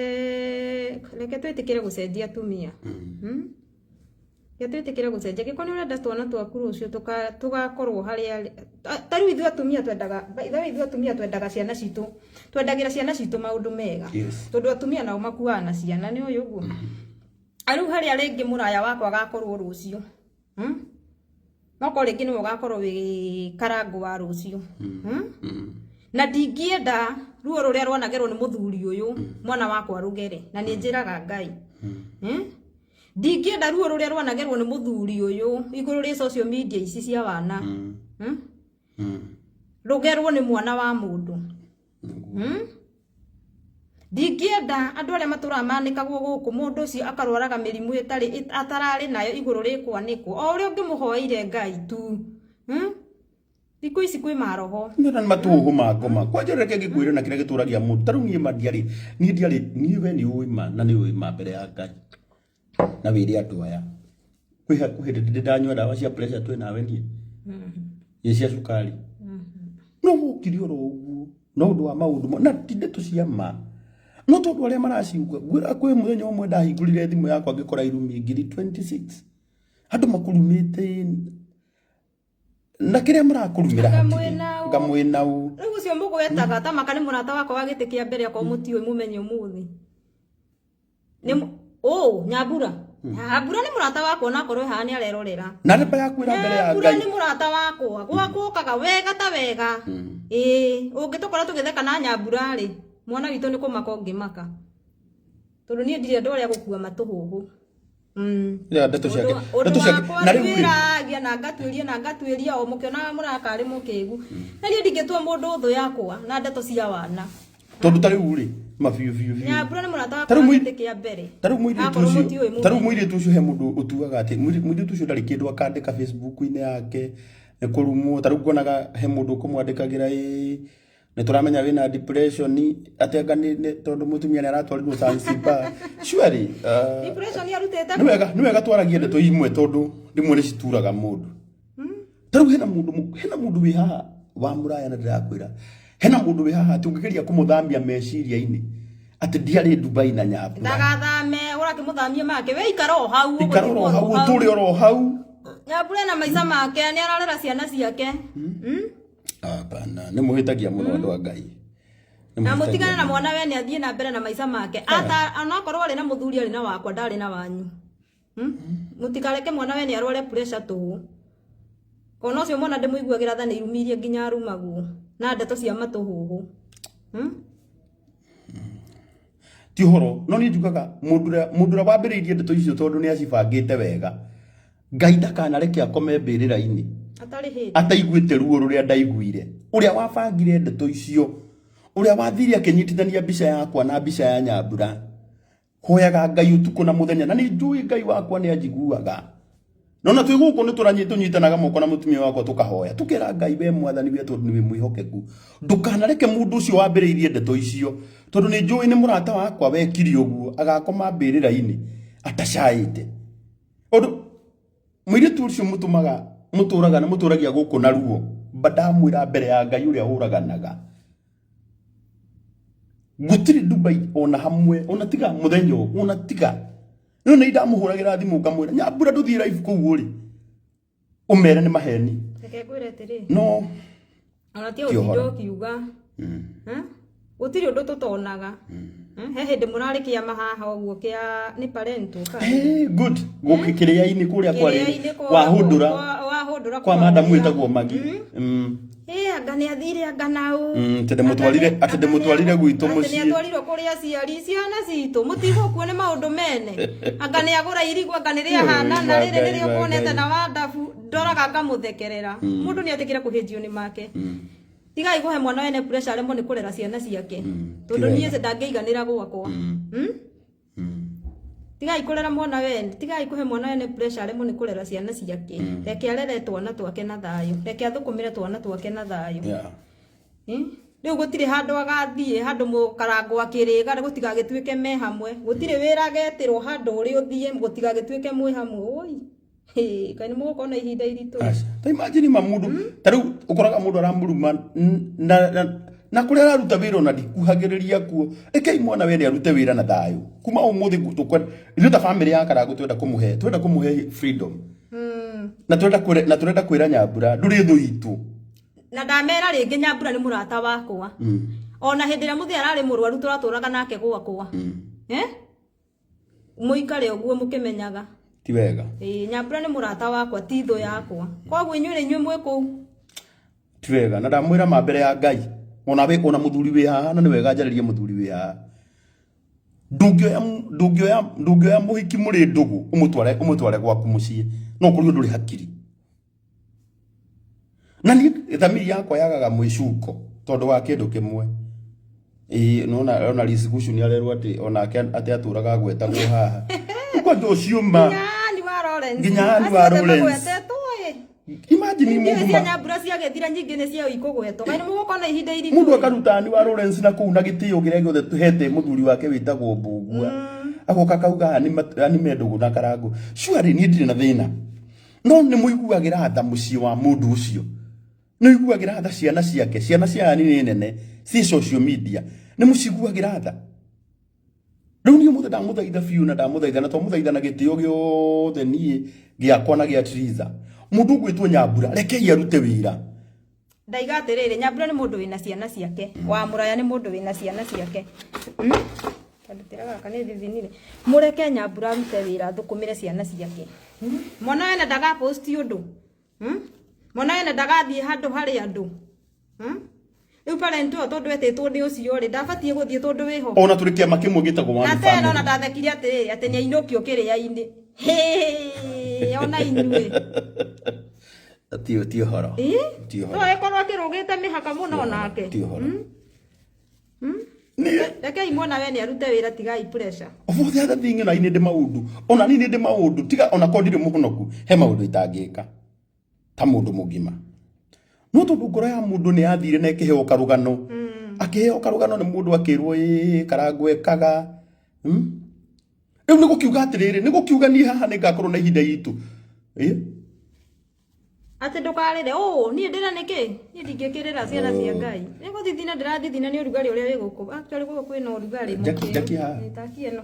reke twĩtĩkĩre gũcenjia atumia. Reke twĩtĩkĩre gũcenjia. Angĩkorwo nĩ ũrenda twana twaku rũciũ tũgakorwo harĩa ta rĩu ithuĩ atumia twendaga, by the way ithuĩ atumia twendaga ciana citũ, twendagĩra ciana citũ maũndũ mega. Tondũ atumia nao makuaga na ciana, nĩ ũĩ ũguo? Rĩu harĩa rĩngĩ mũraya wakwa agakorwo rũciũ. No korwo rĩngĩ nĩwe ũgakorwo wĩ karangũ wa rũciũ. Na ndingĩenda ruo rũrĩa rwanagerwo nĩ mũthuri ũyũ mwana wakwa rũgere, na nĩ njĩraga Ngai. Ndingĩenda ruo rũrĩa rwanagerwo nĩ mũthuri ũyũ igũrũ rĩ social media ici cia wana. Rũgerwo nĩ mwana wa mũndũ. Ndingĩenda andũ arĩa matũraga manĩkagwo gũkũ, mũndũ ũcio akarwaraga mĩrimũ ĩtarĩ atararĩ nayo igũrũ rĩkwanĩkwo. O ũrĩa ũngĩmũhoeire Ngai tu. Thikũ ici kwĩ maroho. Nĩ na matũhũ ma ngoma. Kwa njĩra reke ngĩkwĩre na kĩrĩa gĩtũragia mũndũ. Ta rĩu niĩ ma ndiarĩ, niĩ ndiarĩ, niĩ we nĩ ũĩ ma na nĩ ũĩ ma mbere ya Ngai. Na wĩre andũ aya. Kwĩ hakuhĩ ndĩ ndanyua ndawa cia pressure twĩ nawe niĩ. Nĩ cia cukari. No wokire oro ũguo. No ũndũ wa maũndũ na ti ndeto cia ma. No tondũ arĩa maraciuga, ngwĩra kwĩ mũthenya ũmwe ndahingũrire thimũ yakwa ngĩkora irumi ngiri 26. Andũ makurumĩte na kĩrĩa marakũrumĩra Anga hatirĩ. mwĩna ũ. Anga mwĩna ũ. Rĩu ũcio mũgwetaga ta maka nĩ mũrata wakwa wa gĩtĩ kĩa mbere akorwo mũtiũĩ mũmenye ũmũthĩ. Nĩ ũ, Nyambura. Nyambura nĩ mũrata wakwa onakorwo haha nĩ arerorera. Na namba yaku ĩra mbere ya Nyambura Ngai. nĩ mũrata wakwa. Gwakwa ũkaga wega ta wega. Ĩĩ, ũngĩtũkora tũgĩtheka na Nyambura rĩ, mwana witũ nĩ kũmaka ũngĩmaka. Tondũ niĩ ndirĩ andũ arĩa gũkua matũhũhũ. Ya, ndeto ciake. Ũndũ Ndeto ciake. wakwa Na rĩu rĩ, ndwĩragia na ngatuĩria na ngatuĩria o mũkĩonaga mũrakarĩ mũkĩgu. Na niĩ ndingĩtua mũndũ thũ yakwa na ndeto cia wana. Tondũ ta rĩu rĩ, ma biũ biũ biũ. Nyambura nĩ mũrata wakwa Ta rĩu wa gĩtĩ kĩa mbere. Ta rĩu mũirĩtu Akorwo ũcio, mũtiũĩ ta rĩu mũmenye. mũirĩtu ũcio he mũndũ ũtuaga atĩ, mũirĩtu ũcio ndarĩ kĩndũ akandĩka Facebook-inĩ yake, nĩ kũrumwo. Ta rĩu nguonaga he mũndũ ũkũmwandĩkagĩra ĩĩ, nĩ tũramenya wĩna depression, atĩ anga nĩ tondũ mũtumia nĩ aratwarirwo Zanzibar. Surely, Depression arutĩte nĩ wega, nĩ wega twaragie ndeto imwe tondũ rĩmwe nĩ cituraga mũndũ. Ta rĩu hena mũndũ hena mũndũ wĩ haha wa mũraya na ndĩrakwĩra. Hena mũndũ wĩ haha atĩ ũngĩgeria kũmũthamia meciria-inĩ atĩ ndiarĩ Dubai na Nyambura. Ndagathame, ũrakĩmũthamia make. We ikara o hau, Ikara oro ũgũtigwo hau, oro hau. ũtũre oro hau. Nyambura ena maica make, nĩ ararera ciana ciake. Hapana, nĩ mũhĩtagia mũno andũ a Ngai. Nĩ Na mũhĩtagia mũtigane na mũno. mwana we nĩ athiĩ na mbere na maica make. Ata onakorwo arĩ na mũthuri arĩ na wakwa, ndarĩ na wanyu. Mũtikareke mwana we nĩ arware pressure tũhũ. Kona ũcio mwana ndĩmũiguagĩra tha nĩ irumi iria nginya arumagwo na ndeto cia matũhũhũ. Ti ũhoro, no niĩ njugaga mũndũ ũrĩa wambĩrĩirie ndeto icio tondũ nĩ acibangĩte wega. Ngai ndakanareke akome mbĩrĩra-inĩ. Atarĩhĩte. Ataiguĩte ruo rũrĩa ndaiguire. Ũrĩa wabangire ndeto icio, ũrĩa wathire akĩnyitithania mbica yakwa na mbica ya Nyambura. Hoyaga Ngai ũtukũ na mũthenya na nĩ njũĩ Ngai wakwa nĩ anjiguaga. No na twĩ gũkũ nĩ tũnyitanaga moko na mũtumia wakwa tũkahoya. Tũkera Ngai we mwathani we tondũ nĩ wĩ mwĩhokeku. Ndũkanareke mũndũ ũcio wambĩrĩirie ndeto icio tondũ nĩ njũĩ nĩ mũrata wakwa wekire ũguo agakoma mbĩrĩra-inĩ atacaĩte. Ũndũ mũirĩtu ũcio mũtũmaga mũtũraga na mũtũragia gũkũ na ruo mba ndamwĩra mbere ya Ngai ũrĩa ũraganaga. Gũtirĩ Dubai ona hamwe ona tiga mũthenya ũyũ ona tiga no nĩ ndamũhũragĩra thimũ ngamwĩra Nyambura ndũthiĩ live kũu ũrĩ ũmere nĩ maheni. Reke ngwĩre atĩrĩ. No Ona ti ti ũhoro. ũtinda ũkiuga. Gũtirĩ ũndũ tũtonaga. He hĩndĩ mũrarĩ kĩama haha ũguo kĩa nĩ parental kana? Hey, good. Gũkĩ kĩrĩa-inĩ kũrĩa kwarĩ Kĩrĩa-inĩ wahũndũra. wahũndũra Kwa madam wĩtagwo Magi. Ĩ, anga nĩ athire anga na ũ. Atĩ ndĩmũtwarire, atĩ ndĩmũtwarire gwitũ Atĩ nĩ mũciĩ. atwarirwo kũrĩ aciari, ciana citũ, mũtigũkua nĩ maũndũ mene. Anga nĩ agũra irigũ, anga nĩ rĩahana, na rĩrĩ nĩrĩo kuonete na wandabu, ndoraga ngamũthekerera. Mũndũ nĩ etĩkĩre kũhĩnjio nĩ make. Tigai kũhe mwana wene pressure aremwo nĩ kũrera ciana ciake. Tondũ Ti wega. niĩ ndangĩiganĩra gwakwa. Tigai kũrera mwana wene, tigai kũhe mwana wene pressure aremwo nĩ kũrera ciana ciake. Reke arere twana twake na thayũ, reke athũkũmĩre twana twake na thayũ. Yeah. Rĩu gũtirĩ handũ agathiĩ, handũ mũkarangwo akĩrĩga gũtigagĩtuĩke me hamwe, gũtirĩ wĩra agetĩrwo handũ ũrĩ ũthiĩ gũtigagĩtuĩke mwĩ hamwe. Oi, kaĩ nĩ mũgũkorwo na ihinda iritũ. Aca. Ta imagine ma mundu ta riu ukoraga mundu aramuruma na kuria araruta wira ona ndikuhagiriria kuo. Rekei mwana wene arute wira na thayu. Kuma umuthi tukwenda ithuĩ ta family ya Karangu twenda kumuhe, twenda kumuhe freedom. Na twenda kwira, na twenda kwira Nyambura nduri thu itu. Na ndamera rĩngĩ Nyambura nĩ mũrata wakwa. Ona hĩndĩ ĩrĩa mũthee ararĩ mũrwaru tũratũraga nake gwakwa. Mũikare ũguo mũkĩmenyaga. Ti wega. Nyambura nĩ mũrata wakwa, ti thũ yakwa. Koguo inyuĩ nĩ inyuĩ mwĩ kũu. Ti wega. Na ndamwĩra ma mbere ya Ngai. Ona we, ona mũthuri wĩ haha, na nĩ wega njarĩrie mũthuri wĩ haha. Ndũngĩoya mũhiki mũrĩ ndũgũ, ũmũtware gwaku mũciĩ. No ũkorirwo ndũrĩ hakiri. Na niĩ thamiri yakwa yagaga mwĩcuko tondũ wa kĩndũ kĩmwe. Ĩĩ, nona, ona Liz Gucu nĩ arerwo atĩ onake atĩ atũraga agwetagwo haha. Kwanja ũcio ma. Nginya Ann wa Lawrence. Nginya Ann wa Acio othe Lawrence. magwetetwo, ĩ. Imagine Nyingĩ mũndũ cia ma- Nyambura ciagĩthira nyingĩ nĩ cia ikũgwetwo. Kaĩ nĩ mũgũkorwo na ihinda iritũ? Mũndũ akaruta Ann wa Lawrence na kũu na gĩtĩo kĩrĩa gĩothe tũhete mũthuri wake wĩtagwo Mbũgua. Agoka akauga Ann me ndũgũ na Karangũ. Surely niĩ ndirĩ na thĩna. No nĩ mũiguagĩra tha mũciĩ wa mũndũ ũcio. Nĩ ũiguagĩra tha ciana ciake, ciana cia Ann nĩ nene, ciĩ social media. Nĩ mũciguagĩra tha. Rĩu niĩ ũmũthĩ ndamũthaitha biũ na ndamũthaitha na twamũthaitha na gĩtĩo gĩothe niĩ gĩakwa na gĩa Triza. Mũndũ ũgwĩtwo Nyambura, rekei arute wĩra. Ndaiga atĩrĩrĩ, Nyambura nĩ mũndũ wĩna ciana ciake. Wa Mũraya nĩ mũndũ wĩna ciana ciake. Kandutĩra gaka nĩ thithinire. Mũreke Nyambura arute wĩra, athũkũmĩre ciana ciake. Mwana wene ndagaposti ũndũ. Mwana wene ndagathiĩ handũ harĩ andũ. Rĩu parent ũyũ tondũ etĩtwo nĩ ũcio rĩ, ndabatiĩ gũthiĩ tondũ wĩho. Ona tũrĩ kĩama kĩmwe gĩtagwo One Na tena Family. ona ndathekire atĩrĩrĩ, atĩ nĩainũkio kĩrĩa-inĩ. Hĩ, ona inyuĩ. Ti, ti ũhoro. Ĩ? Ti ũhoro. No ĩkorwo akĩrũgĩte mĩhaka mũno onake. Ti ũhoro. Niĩ Rekei mwana wene arute wĩra, tigai pressure. Of the other thing, ona niĩ ndĩ maũndũ. Ona niĩ ndĩ maũndũ. Tiga ona korwo ndirĩ mũhonoku, he maũndũ itangĩka ta mũndũ mũgima. No tondũ ngoro ya mũndũ nĩ yathire na ĩkĩheo karũgano. Akĩheo karũgano nĩ mũndũ akĩrwo, ĩĩ, Karangũ ekaga. Rĩu nĩ gũkiuga atĩrĩrĩ, nĩ gũkiuga niĩ haha nĩ ngakorwo na ihinda iritũ. Ĩ? Atĩ ndũkarĩre, ũ, niĩ ndĩra nĩkĩ? Niĩ ndingĩkĩrĩra ciana cia Ngai. Nĩ gũthithina ndĩrathithina nĩ ũrugarĩ ũrĩa wĩ gũkũ. Actually gũkũ kwĩna ũrugarĩ Jackie, mũkĩru. Jackie haha. Ĩ, taki ĩno.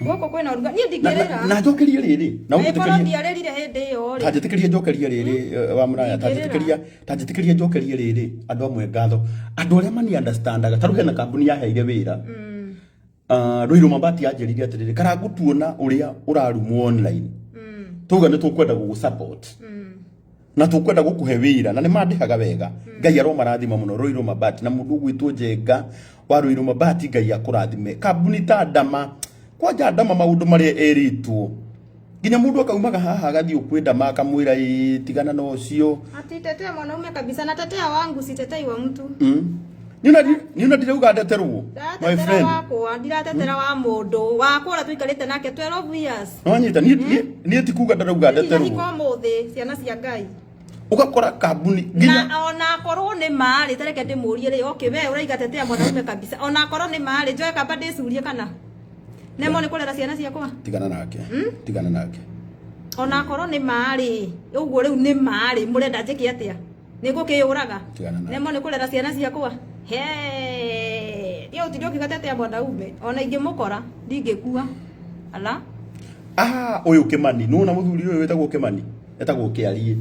Gũkũ kwĩna ũrugarĩ. Niĩ Na, ndingĩrĩra. na njokerie rĩrĩ. Na Angĩkorwo ũnjĩtĩkĩrie. ndiarĩrire hĩndĩ ĩyo rĩ. Ta njĩtĩkĩrie njokerie rĩrĩ, wa Mũraya, ta Ndingĩrĩra. njĩtĩkĩria, ta njĩtĩkĩrie njokerie rĩrĩ andũ amwe ngatho. Andũ arĩa mani understandaga, ta rĩu hena kambuni yaheire wĩra. Rũirũ Mabati anjĩrire atĩrĩrĩ, Karangũ tuona ũrĩa ũrarumwo online. Tuga nĩ tũkwenda gũgũ support. Na tũkwenda gũkũhe wĩra na nĩ mandĩhaga wega. Ngai aromarathima mũno Rũirũ Mabati na mũndũ ũgwĩtwo Njenga wa Rũirũ Mabati, Ngai akũrathime. Kambuni ta Ndama, kwanja Ndama maũndũ marĩa erĩtwo. Nginya mũndũ akaumaga haha agathiĩ kwĩ Ndama akamwĩra, ĩĩ, tigana na ũcio. Ati tetea mwanaume kabisa, na tetea wangu, sitetei wa mtu. Niĩ ona ndirauga ndeterwo, my Ndiratetera friend. wakwa, ndiratetera wa mũndũ wakwa ũrĩa tũikarĩte nake 12 years. Nĩwanyita? Niĩ ti kuga ndarauga ndeterwo. Ndinahika ũmũthĩ, ciana cia Ngai. Ũgakora kambuni nginya Na ona akorwo nĩ marĩ, ta reke ndĩmũrie rĩ, okay, we ũraiga tetea mwanaume kabisa. Ona akorwo nĩ marĩ, njoe kamba ndĩcurie kana nemo nĩ kũrera ciana ciakwa. Tigana nake. Tigana nake. Ona akorwo nĩ marĩ, ũguo rĩu nĩ marĩ, mũrenda njĩke atĩa? Nĩ ngũkĩyũraga? Tigana nake. Nemo nĩ kũrera ciana ciakwa. He, niĩ ũtinde ũkiuga tetea mwanaume, ona ingĩmũkora ndingĩkua. Ala? Ũyũ Kĩmani, nĩwona mũthuri ũyũ wĩtagwo Kĩmani? Etagwo Kĩariĩ.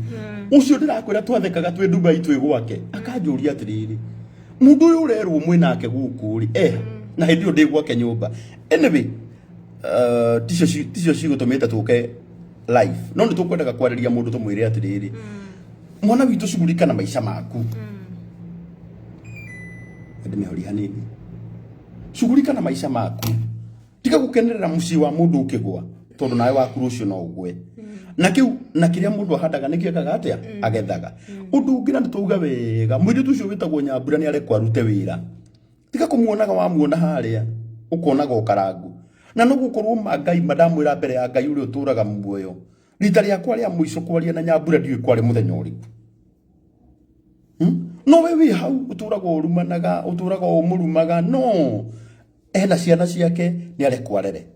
Ũcio ndĩrakwĩra twathekaga twĩ Dubai twĩ gwake, akanjũria atĩrĩrĩ, mũndũ ũyũ ũrerwo mwĩ nake gũkũ rĩ, na hĩndĩ ĩyo ndĩ gwake nyũmba. Anyway, ticio cigũtũmĩte tũke live. No nĩ tũkwendaga kwarĩria mũndũ tũmwĩre atĩrĩrĩ, mwana witũ cugurika na maica maku. Ndĩmĩhorie hanini. Cugurika na maica maku. Tiga gũkenerera mũciĩ wa mũndũ ũkĩgwa, tondũ nawe waku rũciũ no ũgwe. Na kĩu, na kĩrĩa mũndũ ahandaga nĩkĩo ekaga atĩa? Agethaga. Ũndũ ũngĩ na nĩtwauga wega, mũirĩtu ũcio wĩtagwo Nyambura nĩ arekwo arute wĩra. Tiga kũmuonaga wamuona harĩa, ũkonaga o Karangu. Na no gũkorwo ma Ngai ma ndamwĩra mbere ya Ngai ũrĩa ũtũraga muoyo. Rita rĩakwa rĩa mũico kwaria na Nyambura ndiũĩ kwarĩ mũthenya ũrĩkũ. No we wĩ hau ũtũraga ũrumanaga, ũtũraga ũmũrumaga, no ena ciana ciake nĩ arekwo arere.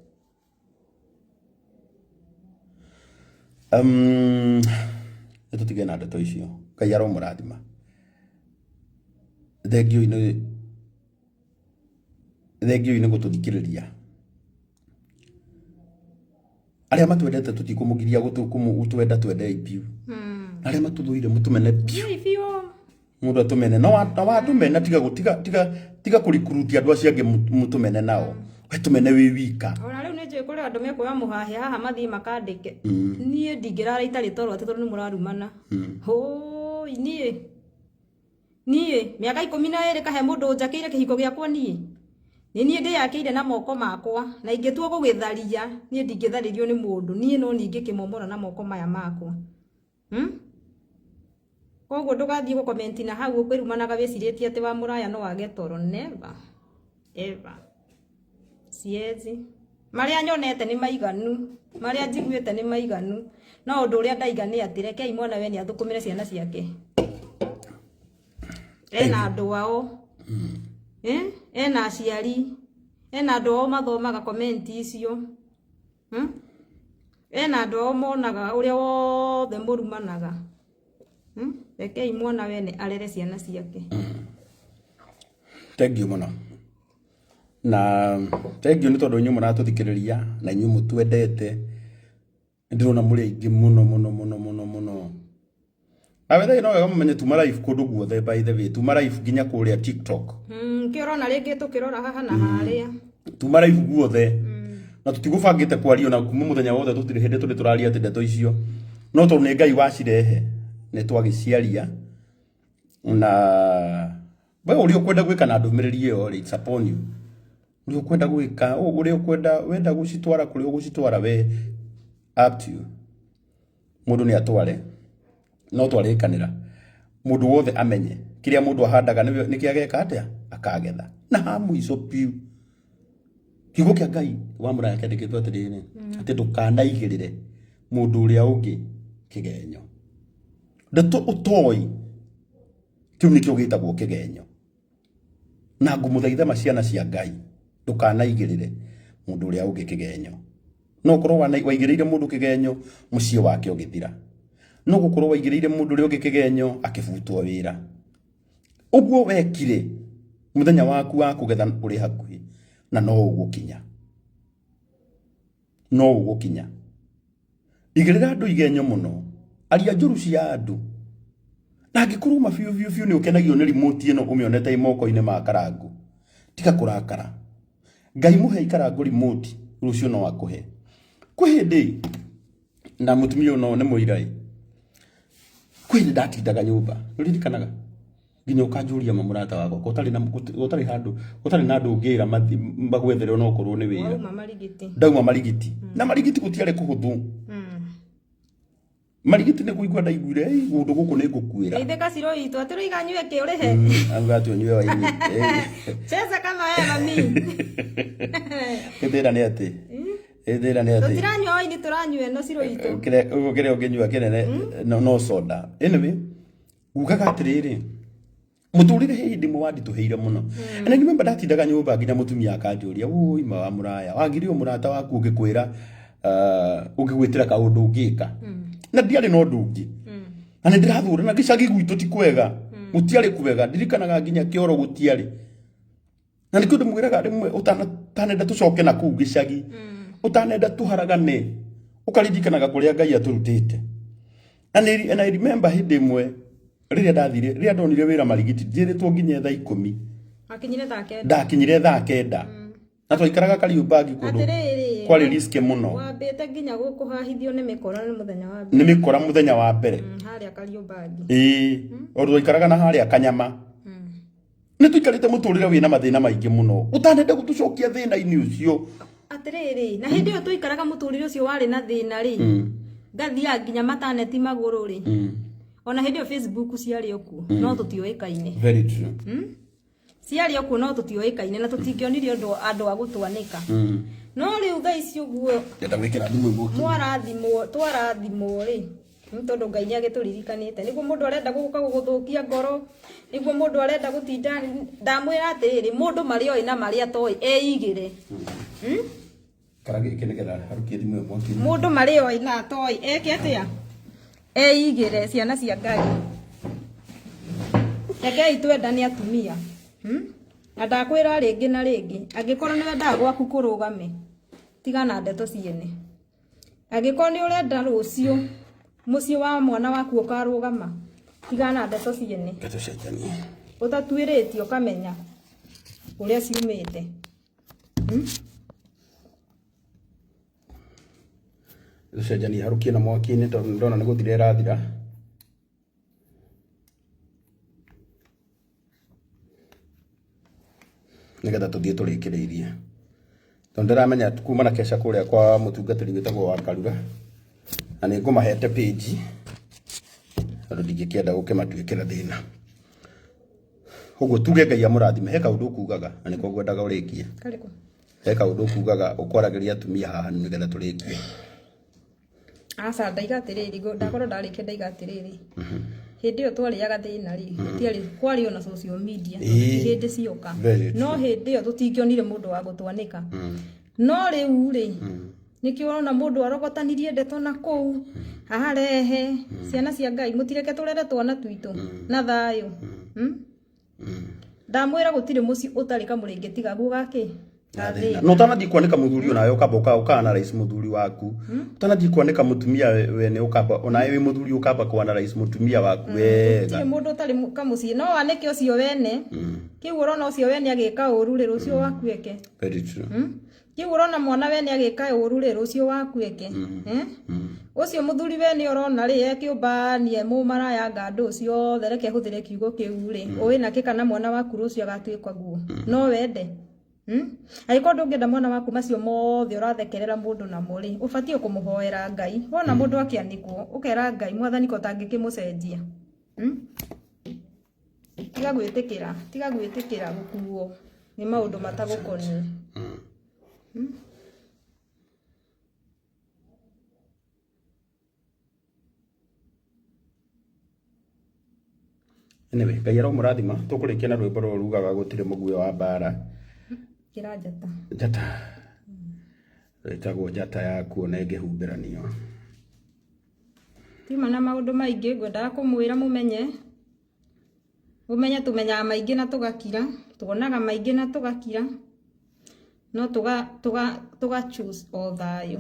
Nĩ tũtige na ndeto icio. Ngai aromũrathima. Thengiũ nĩ thengiũ nĩ gũtũthikĩrĩria. Arĩa matwendete tũtikũmũgiria gũtwenda twendei biũ. Na arĩa matũthũire mũtũmene biũ. Ei biũ. Mũndũ atũmene. Na watũmena tiga tiga tiga kũrikurutia andũ acio angĩ mũtũmene nao. We tũmene wĩ wika. Ona rĩu nĩ njũĩ kũrĩ andũ mekuoya mũhahĩ haha mathiĩ makandĩke. Niĩ ndingĩrara itarĩ toro atĩ tondũ nĩ mũrarumana. Hũi niĩ. Niĩ mĩaka 12 kahe mũndũ ũnjakĩire kĩhiko gĩakwa niĩ. Nĩ niĩ ndĩyakĩire na moko makwa na ingĩtua gũgĩtharia niĩ ndingĩtharĩrio nĩ mũndũ. Niĩ no niĩ ngĩkĩmomora na moko maya makwa. Koguo ndũgathiĩ gũkomenti na hau ũkwĩrumanaga wĩcirĩtie atĩ wa mũraya no wage toro. Never ever. Siezi. Marĩa nyonete nĩ maiganu, marĩa njiguĩte nĩ maiganu. No ũndũ ũrĩa ndaiga nĩ atĩ rekei mwana we nĩ athũkũmĩre ciana ciake. Ena andũ ao. Ena aciari. Ena andũ ao mathomaga komenti icio. Ena andũ ao monaga ũrĩa wothe mũrumanaga. Rekei mwana wene arere ciana ciake. Thank you mũno. Na thank you nĩ tondũ inyuĩ mũratũthikĩrĩria na inyuĩ mũtwendete. Ndĩrona mũrĩ aingĩ mũno mũno mũno mũno mũno. Na wethe no wega mũmenye tuma live kũndũ guothe, by the way, tuma live nginya kũrĩa TikTok. Kĩo ũrona rĩngĩ tũkĩrora haha na harĩa. Tuma live guothe. Na tũtigũbangĩte kwaria na kuma mũthenya wothe tũtirĩ hĩndĩ tũrĩ tũraria atĩ ndeto icio. No tondũ nĩ Ngai wacirehe nĩ twagĩciaria. Na we ũrĩa ũkwenda gwĩka na ndũmĩrĩri ĩyo rĩ, it's upon you. Ũrĩa ũkwenda gwĩka, ũrĩa ũkwenda wenda gũcitwara kũrĩa ũgũcitwara we, up to you. Mũndũ nĩ atware, no twarĩkanĩra. Mũndũ wothe amenye kĩrĩa mũndũ ahandaga nĩkĩo ageka atĩa, akagetha. Na ha mũico biũ kiugo kĩa Ngai wa mũraya kĩandĩkĩtwo atĩrĩrĩ, atĩ ndũkanaigĩrĩre mũndũ ũrĩa ũngĩ kĩgenyo. Ndeto ũtoĩ kĩu nĩkĩo gĩtagwo kĩgenyo. Na ngũmũthaitha ma ciana cia Ngai, ndũkanaigĩrĩre mũndũ ũrĩa ũngĩ kĩgenyo. No ũkorwo waigĩrĩire mũndũ kĩgenyo mũciĩ wake ũgĩthira. No gũkorwo waigĩrĩire mũndũ ũrĩa ũngĩ kĩgenyo akĩbutwo wĩra. Ũguo wekire mũthenya waku wa kũgetha ũrĩ hakuhĩ na no ũgũkinya. No ũgũkinya. Igĩrĩra andũ igenyo mũno, aria njũru cia andũ. Na angĩkorwo ma biũ biũ biũ nĩ ũkenagio nĩ remote ĩno ũmĩonete ĩ moko-inĩ ma Karangũ, tiga kũrakara. Ngai mũhei Karangũ remote, rũciũ no akũhe. Kwĩ hĩndĩ na mũtumia ũyũ no nĩ mũira ĩ, kwĩ hĩndĩ ndatindaga nyũmba, nĩũririkanaga? Nginya ũkanjũria ma mũrata wakwa, gũtarĩ na gũtarĩ handũ, gũtarĩ na andũ ũngĩra magwethere onokorwo nĩ wĩra. Wauma marigiti. Ndauma marigiti. Na marigiti gũtiarĩ kũhũthũ. Marigiti nĩ kũigua ndaiguire, ei, kũndũ gũkũ nĩ ngũkuĩra. Geithĩka Ciro witũ, atĩ ũraiga nyue kĩ ũrĩhe? Auga atĩ ũnyue waini. Cheza kama wewe mami. Thĩna nĩ atĩ. Thĩna nĩ atĩ. Tũtiranyua waini, tũranyua ĩno Ciro witũ. Kĩrĩa ũguo kĩrĩa ũngĩnyua kĩnene no soda. Anyway, ugaga atĩrĩrĩ, mũtũrĩre he hĩndĩ ĩmwe wanditũhĩire mũno. And I remember ndatindaga nyũmba nginya mũtumia akanjũria, wũi ma wa mũraya, wagĩrĩire mũrata waku ũngĩkwĩra, ũngĩgwĩtĩra kaũndũ ũngĩka. Na ndiarĩ na ũndũ ũngĩ. Na nĩ ndĩrathũra, na gĩcagi gwitũ ti kwega. Gũtiarĩ kwega, ndirikanaga nginya kĩoro gũtiarĩ. Na nĩkĩo ndĩmwĩraga rĩmwe ũtanenda tũcoke na kũu gĩcagi, ũtanenda tũharagane, ũkaririkanaga kũrĩa Ngai atũrutĩte. And I remember hĩndĩ ĩmwe rĩrĩa ndathire, rĩrĩa ndonire wĩra marigiti, njĩrĩtwo nginya thaa 10. Akinyire thaa 9. Ndakinyire thaa 9. Na twaikaraga Kariũmbangi kũndũ Atĩrĩrĩ, kwarĩ risk mũno. Wambĩte nginya gũkũhahithio nĩ mĩkora nĩ mũthenya wa mbere. Nĩ mĩkora mũthenya wa mbere. Harĩa Kariũmbangi. Ĩĩ, tondũ twaikaraga na harĩa Kanyama. Nĩ tũikarĩte mũtũrĩre wĩna mathĩna maingĩ mũno. Ũtanenda gũtũcokia thĩna-inĩ ũcio. Atĩrĩrĩ, na hĩndĩ ĩyo twaikaraga mũtũrĩre ũcio warĩ na thĩna rĩ, ngathiaga nginya mataneti magũrũ rĩ. Ona hĩndĩ ĩyo Facebook ciarĩ o kuo, no tũtiũĩkaine. Very true. Ciarĩ o kuo no tũtiũĩkaine na tũtingĩonire andũ a gũtwanĩka. No rĩu thaa ici ũguo Ndenda gwĩkĩra thimũ ĩmwe. Mwarathimwo, twarathimwo rĩ, nĩ tondũ Ngai nĩ agĩtũririkanĩte. Nĩguo mũndũ arenda gũka gũgũthũkia ngoro, nĩguo mũndũ arenda gũtinda. Ndamwĩra atĩrĩrĩ, mũndũ marĩa oĩ na marĩa atoĩ eigĩre. Kara gĩkĩ nĩgetha harukie thimũ ĩyo mwaki. Mũndũ marĩa oĩ na atoĩ eke atĩa? Eigĩre. Ciana cia Ngai, rekei twendane atumia. Na ndakwĩra rĩngĩ na rĩngĩ, angĩkorwo nĩ wendaga gwaku kũrũgame, tiga na ndeto ciene. Angĩkorwo nĩ ũrenda rũciũ mũciĩ wa mwana waku ũkarũgama, tiga na ndeto ciene. Ndeto cenjanie. Ũtatuĩrĩtie ũkamenya ũrĩa ciumĩte. Tũcenjanie harukie na mwaki-inĩ tondũ ndona nĩ gũthira ĩrathira. Nĩgetha tũthiĩ tũrĩkĩrĩirie. Tondũ ndĩramenya kuma na keca kũrĩa kwa mũtungatĩri wĩtagwo wa Karura na nĩ ngũmahete page tondũ ndingĩkĩenda gũkĩmatuĩkĩra thĩna. Ũguo tuge Ngai amũrathime. He kaũndũ ũkugaga na nĩko ngwendaga ũrĩkie. Karĩkũ? He kaũndũ ũkugaga ũkwaragĩria atumia haha nĩgetha tũrĩkie. Aca, ndaiga atĩrĩrĩ, ndakorwo ndarĩkia ndaiga atĩrĩrĩ, hĩndĩ ĩyo twarĩaga thĩna rĩ, gũtiarĩ kwarĩ ona social media hĩndĩ cioka. Very No hĩndĩ ĩyo tũtingĩonire mũndũ wa gũtwanĩka. No rĩu rĩ, nĩkĩo ũrona mũndũ arogotanirie ndeto na kũu aharehe. Ciana cia Ngai, mũtireke tũrere twana twitũ na thayũ. Ndamwĩra gũtirĩ mũciĩ ũtarĩ kamũrĩngĩti gaguo gakĩ gathĩna. No ũtanathiĩ kwanĩka mũthuri onawe ũkamba ũka analyze mũthuri waku. Ũtanathiĩ kwanĩka mũtumia wene ũkamba onawe wĩ mũthuri ũkamba kũ-analyze mũtumia waku wega. Gũtirĩ mũndũ ũtarĩ kamũciĩ. No wanĩke ũcio wene kĩu ũrona ũcio wene agĩka ũru rĩ, rũciũ waku eke. Very true. Kĩu ũrona mwana wene agĩka ũru rĩ, rũciũ waku eke. Eh? Ũcio mũthuri wene ũrona rĩ ekĩũmbanie mũmaraya anga andũ ciothe, reke hũthĩre kiugo kĩu rĩ, ũĩ nakĩ kana mwana waku rũciũ agatuĩka guo? No wende? Angĩkorwo ndũngĩenda mwana waku macio mothe ũrathekerera mũndũ namo rĩ, ũbatiĩ kũmũhoera Ngai. Wona mũndũ akĩanĩkwo, ũkera Ngai, Mwathani, ko ũtangĩkĩmũcenjia. Tiga gwĩtĩkĩra, tiga gwĩtĩkĩra gũkuo nĩ maũndũ matagũkoniĩ. Anyway, Ngai aromũrathima. Tũkũrĩkia na rwĩmbo rũrũ rugaga gũtirĩ mũguĩ wa mbara. Kĩra njata. Njata. Rwĩtagwo njata yaku ona ĩngĩhumbĩranio. Tiuma na maũndũ maingĩ ngwendaga kũmwĩra mũmenye. Mũmenye tũmenyaga maingĩ na tũgakira, tuonaga maingĩ na tũgakira, no tũga choose o thayũ.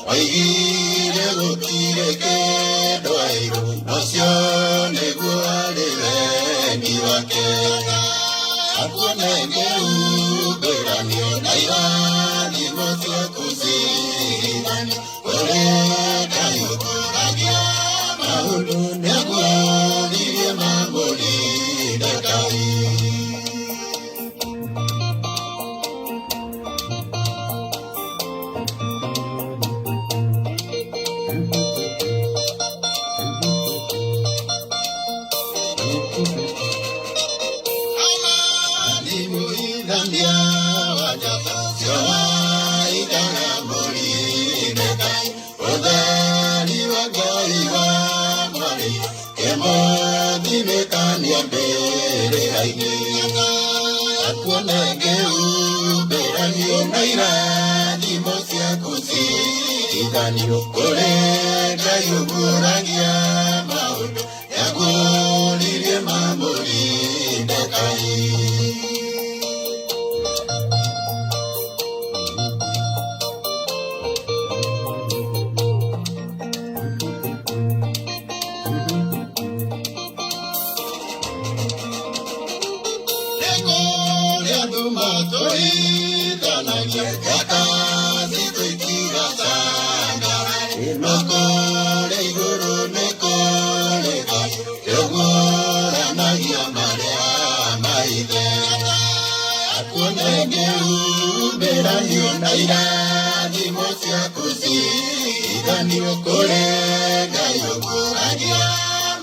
Oigire gũtirĩ kĩndũ airũ, nocio nĩ wendi wake akuone ngĩhumbĩranio na irathimo ciaku cigithanio kũrĩ Ngai ũkũragia maũndũ nĩaguũririe mamũrinde Ngai. Ndimuithania wa njata cio waindaga mũrinde Ngai ũtheri wa Ngai wa mwarĩ kĩmũthimĩkania mbĩrĩra-inĩ akuone ngĩhumbĩranio na irathimo ciaku cigithanio kũrĩ Ngai ũguũragia maũndũ nĩaguũririe mamũrinde Ngai. Nĩkũrĩa nduma tũhithanagia njata citũ itigacangarare no kũrĩa igũrũ nĩ kũrĩ Ngai ũguũranagia marĩa mahithe akuone ngĩhumbĩranio na irathimo ciaku cigithanio kũrĩ Ngai ũguũragia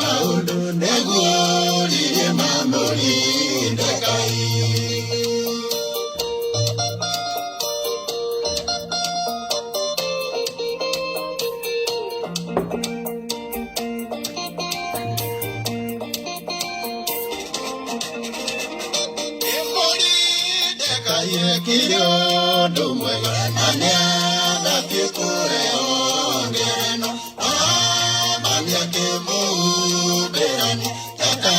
maũndũ nĩaguũririe mamũrinde Ngai. Ekire ũndũ mwega na nĩabatiĩ kũheo ngereno Amani akĩmũhumbĩrania njata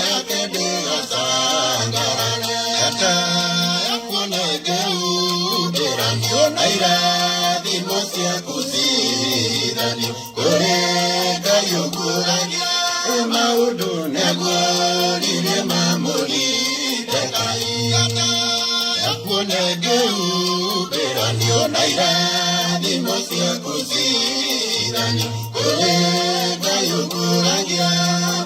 yake ndĩgacangarare njata yakuona ĩngĩhumbĩranio na irathimo ciaku cihithanio kũrĩ Ngai ũguũragia maũndũ nĩaguũririe mamũrinde Ngai yakuone ngĩhumbĩranio na irathimo ciaku cihithanio kũrĩ Ngai ũguũragia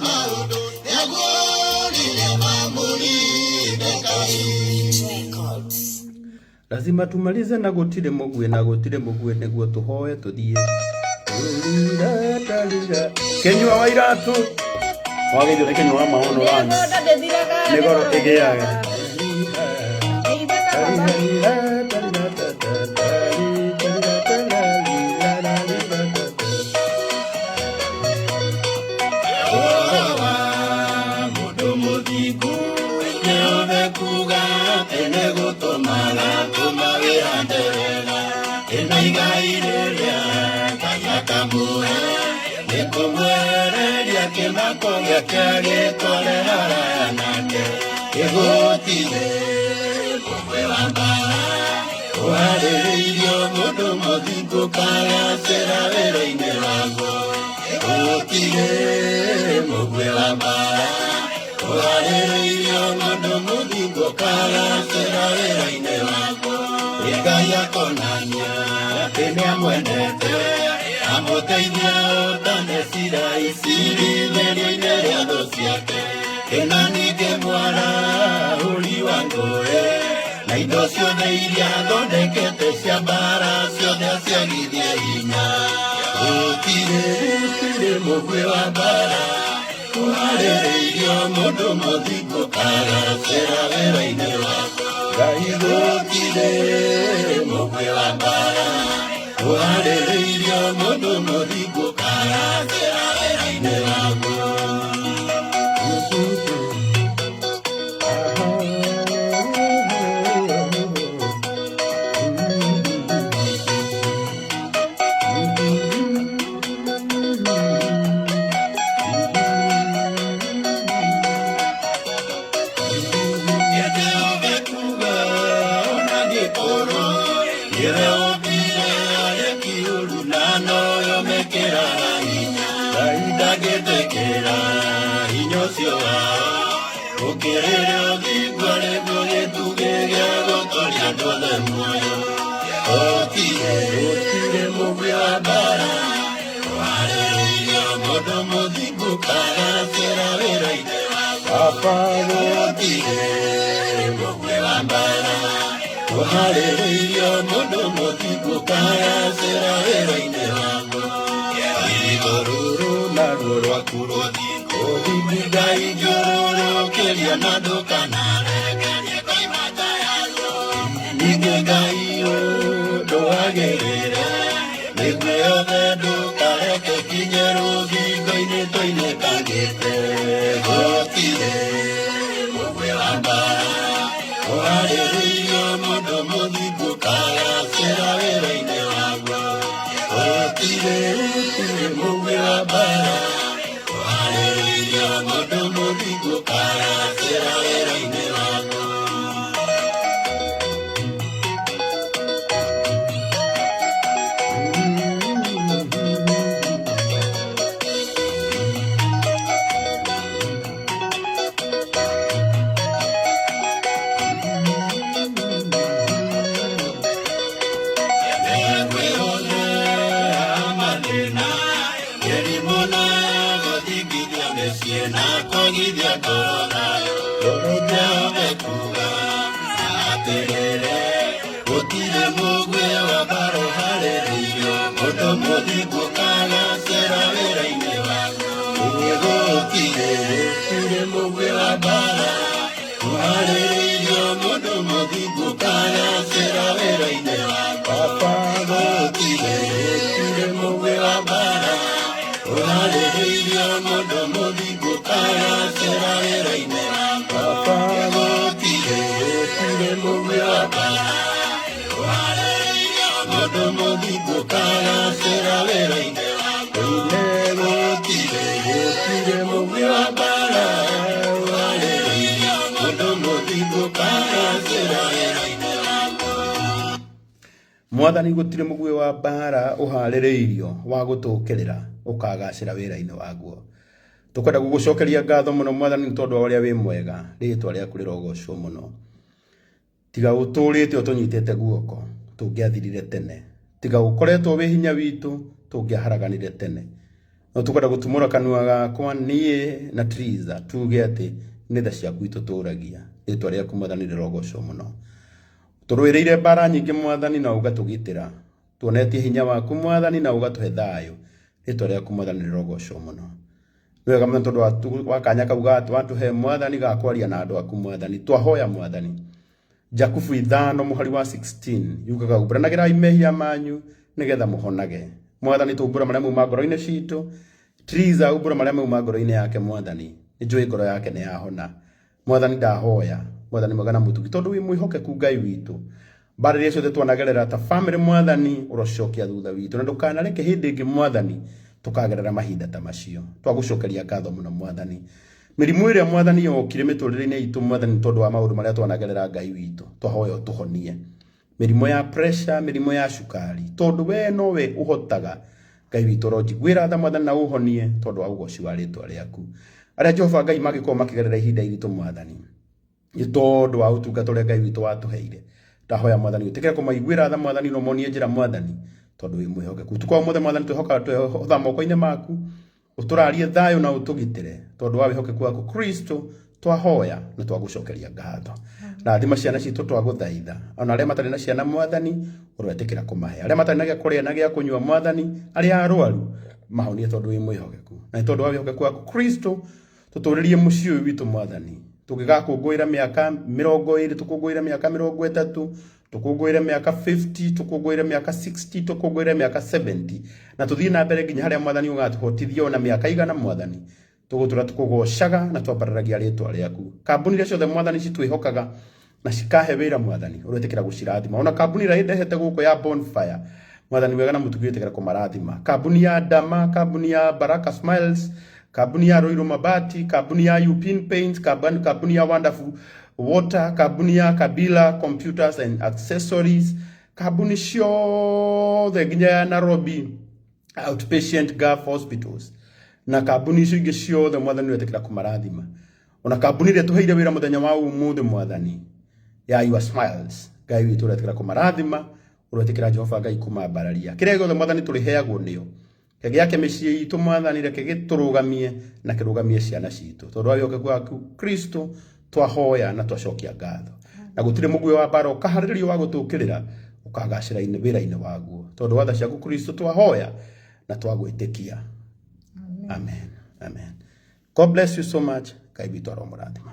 maũndũ nĩaguũririe mamũrinde Ngai. Records. Lazima tumalize na gutire mugue na gutire mugue niguo tuhoe tuthie. Kenyua wa iratu wagithio nĩ kenyua wa maono rani Mĩgũnda ndĩthiraga nĩ goro ĩgĩaga. Ĩgĩthaka baba. Ũhoro wa mũndũ mũthingu nĩothe kuga atĩ nĩgũtũmaga tũma wĩhande wega ĩna igai rĩrĩa Ngai akamũhe nĩkũmwehereria kĩmako gĩake agĩtware haraya nake gĩgũtirĩ mũgwe wa mbara ũharĩrĩirio mũndũ mũthingu kagacĩra wĩra-inĩ waguo gũtirĩ mũgwe wa mbara ũharĩrĩirio mũndũ mũthingu kagacĩra wĩra-inĩ waguo Ngai akonania atĩ nĩamwendete amũteithia ũtane cira icirithĩrio-inĩ rĩa thũ ciake ĩna ningĩ mwarahũri wa ngũĩ na indo ciothe iria athondekete cia mbara ciothe aciagithie hinya gũtirĩ gũtirĩ mũguĩ wa mbara ũharĩrĩirio mũndũ mũthingu kagacĩra wĩra-inĩ waguo Ngai gũtirĩ mũguĩ wa mbara ũharĩrĩirio mũndũ mũthingu kagacĩra wĩra-inĩ waguo. Ndangĩtĩkĩra hinya ũcio wao Ũkĩrĩre ũthingu arĩguo gĩtugĩ gĩa gũtũũria andũ othe muoyo. Gũtirĩ, gũtirĩ mũguĩ wa mbara ũharĩrĩirio mũndũ mũthingu kagacĩra wĩra-inĩ Baba gũtirĩ mũguĩ wa mbara ũharĩrĩirio mũndũ mũthingu kagacĩra wĩra-inĩ waguo. Rũirigo rũrũ naruo rwaku rũthingu ũthingu Ngai njũrũrũkĩria na ndũkanarekerie koima nja yaguo. Ningĩ Ngai ũndũagĩrĩre mĩguĩ yothe ndũkareke kinye rũthingo-inĩ tũinĩkangĩte. Gũtirĩ mũguĩ wa mbara ũharĩrĩirio mũndũ mũthingu kagacĩra wĩra-inĩ waguo. Gũtirĩ, gũtirĩ mũguĩ wa mbara ũharĩrĩirio mũndũ mũthingu kagacĩra wĩra-inĩ waguo. Ũharĩrĩirio mũndũ mũthingu kagacĩra wĩra-inĩ Baba gũtirĩ, gũtirĩ mũguĩ wa mbara ũharĩrĩirio mũndũ mũthingu kagacĩra wĩra-inĩ Baba gũtirĩ, gũtirĩ mũguĩ wa mbara ũharĩrĩirio mũndũ mũthingu kagacĩra wĩra-inĩ gũtirĩ, gũtirĩ mũguĩ wa mbara ũharĩrĩirio mũndũ mũthingu kagacĩra wĩra-inĩ. Mwathani gũtirĩ mũguĩ wa mbara ũharĩrĩirio wa gũtũkĩrĩra ũkagacĩra wĩra-inĩ waguo. Tũkwenda gũgũcokeria ngatho mũno Mwathani nĩ tondũ wa ũrĩa wĩ mwega, rĩtwa rĩaku rĩrogocwo mũno. Tiga ũtũrĩte ũtũnyitĩte guoko tũngĩathirire tene, tiga ũkoretwo wĩ hinya witũ tũngĩaharaganire tene. No tũkwenda gũtumũra kanua gakwa niĩ na Triza tuge atĩ nĩ tha ciaku itũtũragia, rĩtwa rĩaku Mwathani rĩrogocwo mũno. Tũrũĩrĩire mbara nyingĩ Mwathani na ũgatũgitĩra, tuonetie hinya waku Mwathani na ũgatũhe thayũ, rĩtwa rĩaku Mwathani rĩrogocwo mũno. Nĩ wega mũno tondũ wa kanya kau watũhe Mwathani ga kwaria na andũ aku Mwathani. Twahoya Mwathani Jakubu 5 mũhari wa 16 yugaga umbũranagĩrai mehia manyu nĩgetha mũhonage. Mwathani tũmbũra marĩa mauma ngoro-inĩ citũ, Triza umbũra marĩa mauma ngoro-inĩ yake Mwathani, nĩnjũĩ ngoro yake nĩ yahona. Mwathani ndahoya, Mwathani mwega na mũtugi tondũ wĩ mwĩhokeku Ngai witũ. Mbara iria ciothe twanagerera ta family Mwathani ũrocokia thutha witũ na ndũkanareke hĩndĩ ĩngĩ Mwathani tũkagerera mahinda ta macio. Twagũcokeria ngatho mũno Mwathani. Mĩrimũ ĩrĩa Mwathani yokire mĩtũrĩre-inĩ itũ Mwathani tondũ wa maũndũ marĩa twanagerera Ngai witũ, twahoya ũtũhonie. Mĩrimũ ya pressure, mĩrimũ ya cukari, tondũ we nowe ũhotaga Ngai witũ ũronjiguĩra tha Mwathani na ũhonie tondũ wa ũgoci wa rĩtwa rĩaku. Arĩa Jehova Ngai mangĩkorwo makĩgerera ihinda iritũ Mwathani, nĩ tondũ wa ũtungata ũrĩa Ngai witũ watũheire, ndahoya Mwathani ũtĩkĩre kũmaiguĩra tha Mwathani na ũmonie njĩra Mwathani tondũ wĩ mwĩhokeku. Ũtukũ wa ũmũthĩ Mwathani twĩhokaga twĩhotha moko-inĩ maku, ũtũrarie thayũ na ũtũgitĩre tondũ wa wĩhokeku waku Kristo twahoya na twagũcokeria ngatho. Rathima ciana citũ twagũthaitha, ona arĩa matarĩ na ciana Mwathani ũroetĩkĩra kũmahe, arĩa matarĩ na gĩa kũrĩa na gĩa kũnyua Mwathani, arĩa arwaru mahonie tondũ wĩ mwĩhokeku, na nĩ tondũ wa wĩhokeku waku Kristo tũtũrĩrie mũciĩ ũyũ witũ Mwathani. Tũngĩgakũngũĩra mĩaka 20, tũkũngũĩre mĩaka 30, tũkũngũĩre mĩaka 50, tũkũngũĩre mĩaka 60, tũkũngũĩre mĩaka 70, na tũthiĩ na mbere nginya harĩa Mwathani ũgatũhotithia ona mĩaka 100 Mwathani. Tũgũtũra tũkũgocaga na twambararagia rĩtwa rĩaku. Kambuni iria ciothe Mwathani citwĩhokaga na cikahe wĩra Mwathani ũretĩkĩra gũcirathima. Ona kambuni ĩrĩa ĩndehete gũkũ ya Bonfire Mwathani wega na mũtugi wĩtĩkĩra kũmarathima. Kambuni ya Dama, kambuni ya Baraka Smiles, kambuni ya Roiro Mabati, kambuni ya Upin Paints, kambuni ya Wonderful Water, kambuni ya Kabila Computers and Accessories, kambuni ciothe nginya ya Nairobi Outpatient Gulf Hospitals na kambuni icio ingĩ ciothe Mwathani wetĩkĩra kũmarathima. Ona kambuni ĩrĩa tũheire wĩra mũthenya wa ũmũthĩ Mwathani ya Your Smiles, Ngai witũ ũretĩkĩra kũmarathima, ũretĩkĩra Jehova Ngai kũmambararia. Kĩrĩa gĩothe Mwathani tũrĩheagwo nĩo, reke gĩake mĩciĩ itũ Mwathani, reke gĩtũrũgamie na kĩrũgamie ciana citũ, tondũ wa wĩhokeku waku Kristo twahoya na twacokia ngatho. Na gũtirĩ mũguĩ wa mbara ũkaharĩrĩrio wa gũtũũkĩrĩra ũkagacĩra wĩra-inĩ waguo, tondũ wa tha ciaku Kristo twahoya na twagwĩtĩkia. Amen. Amen. God bless you so much. Ngai witũ aromũrathima.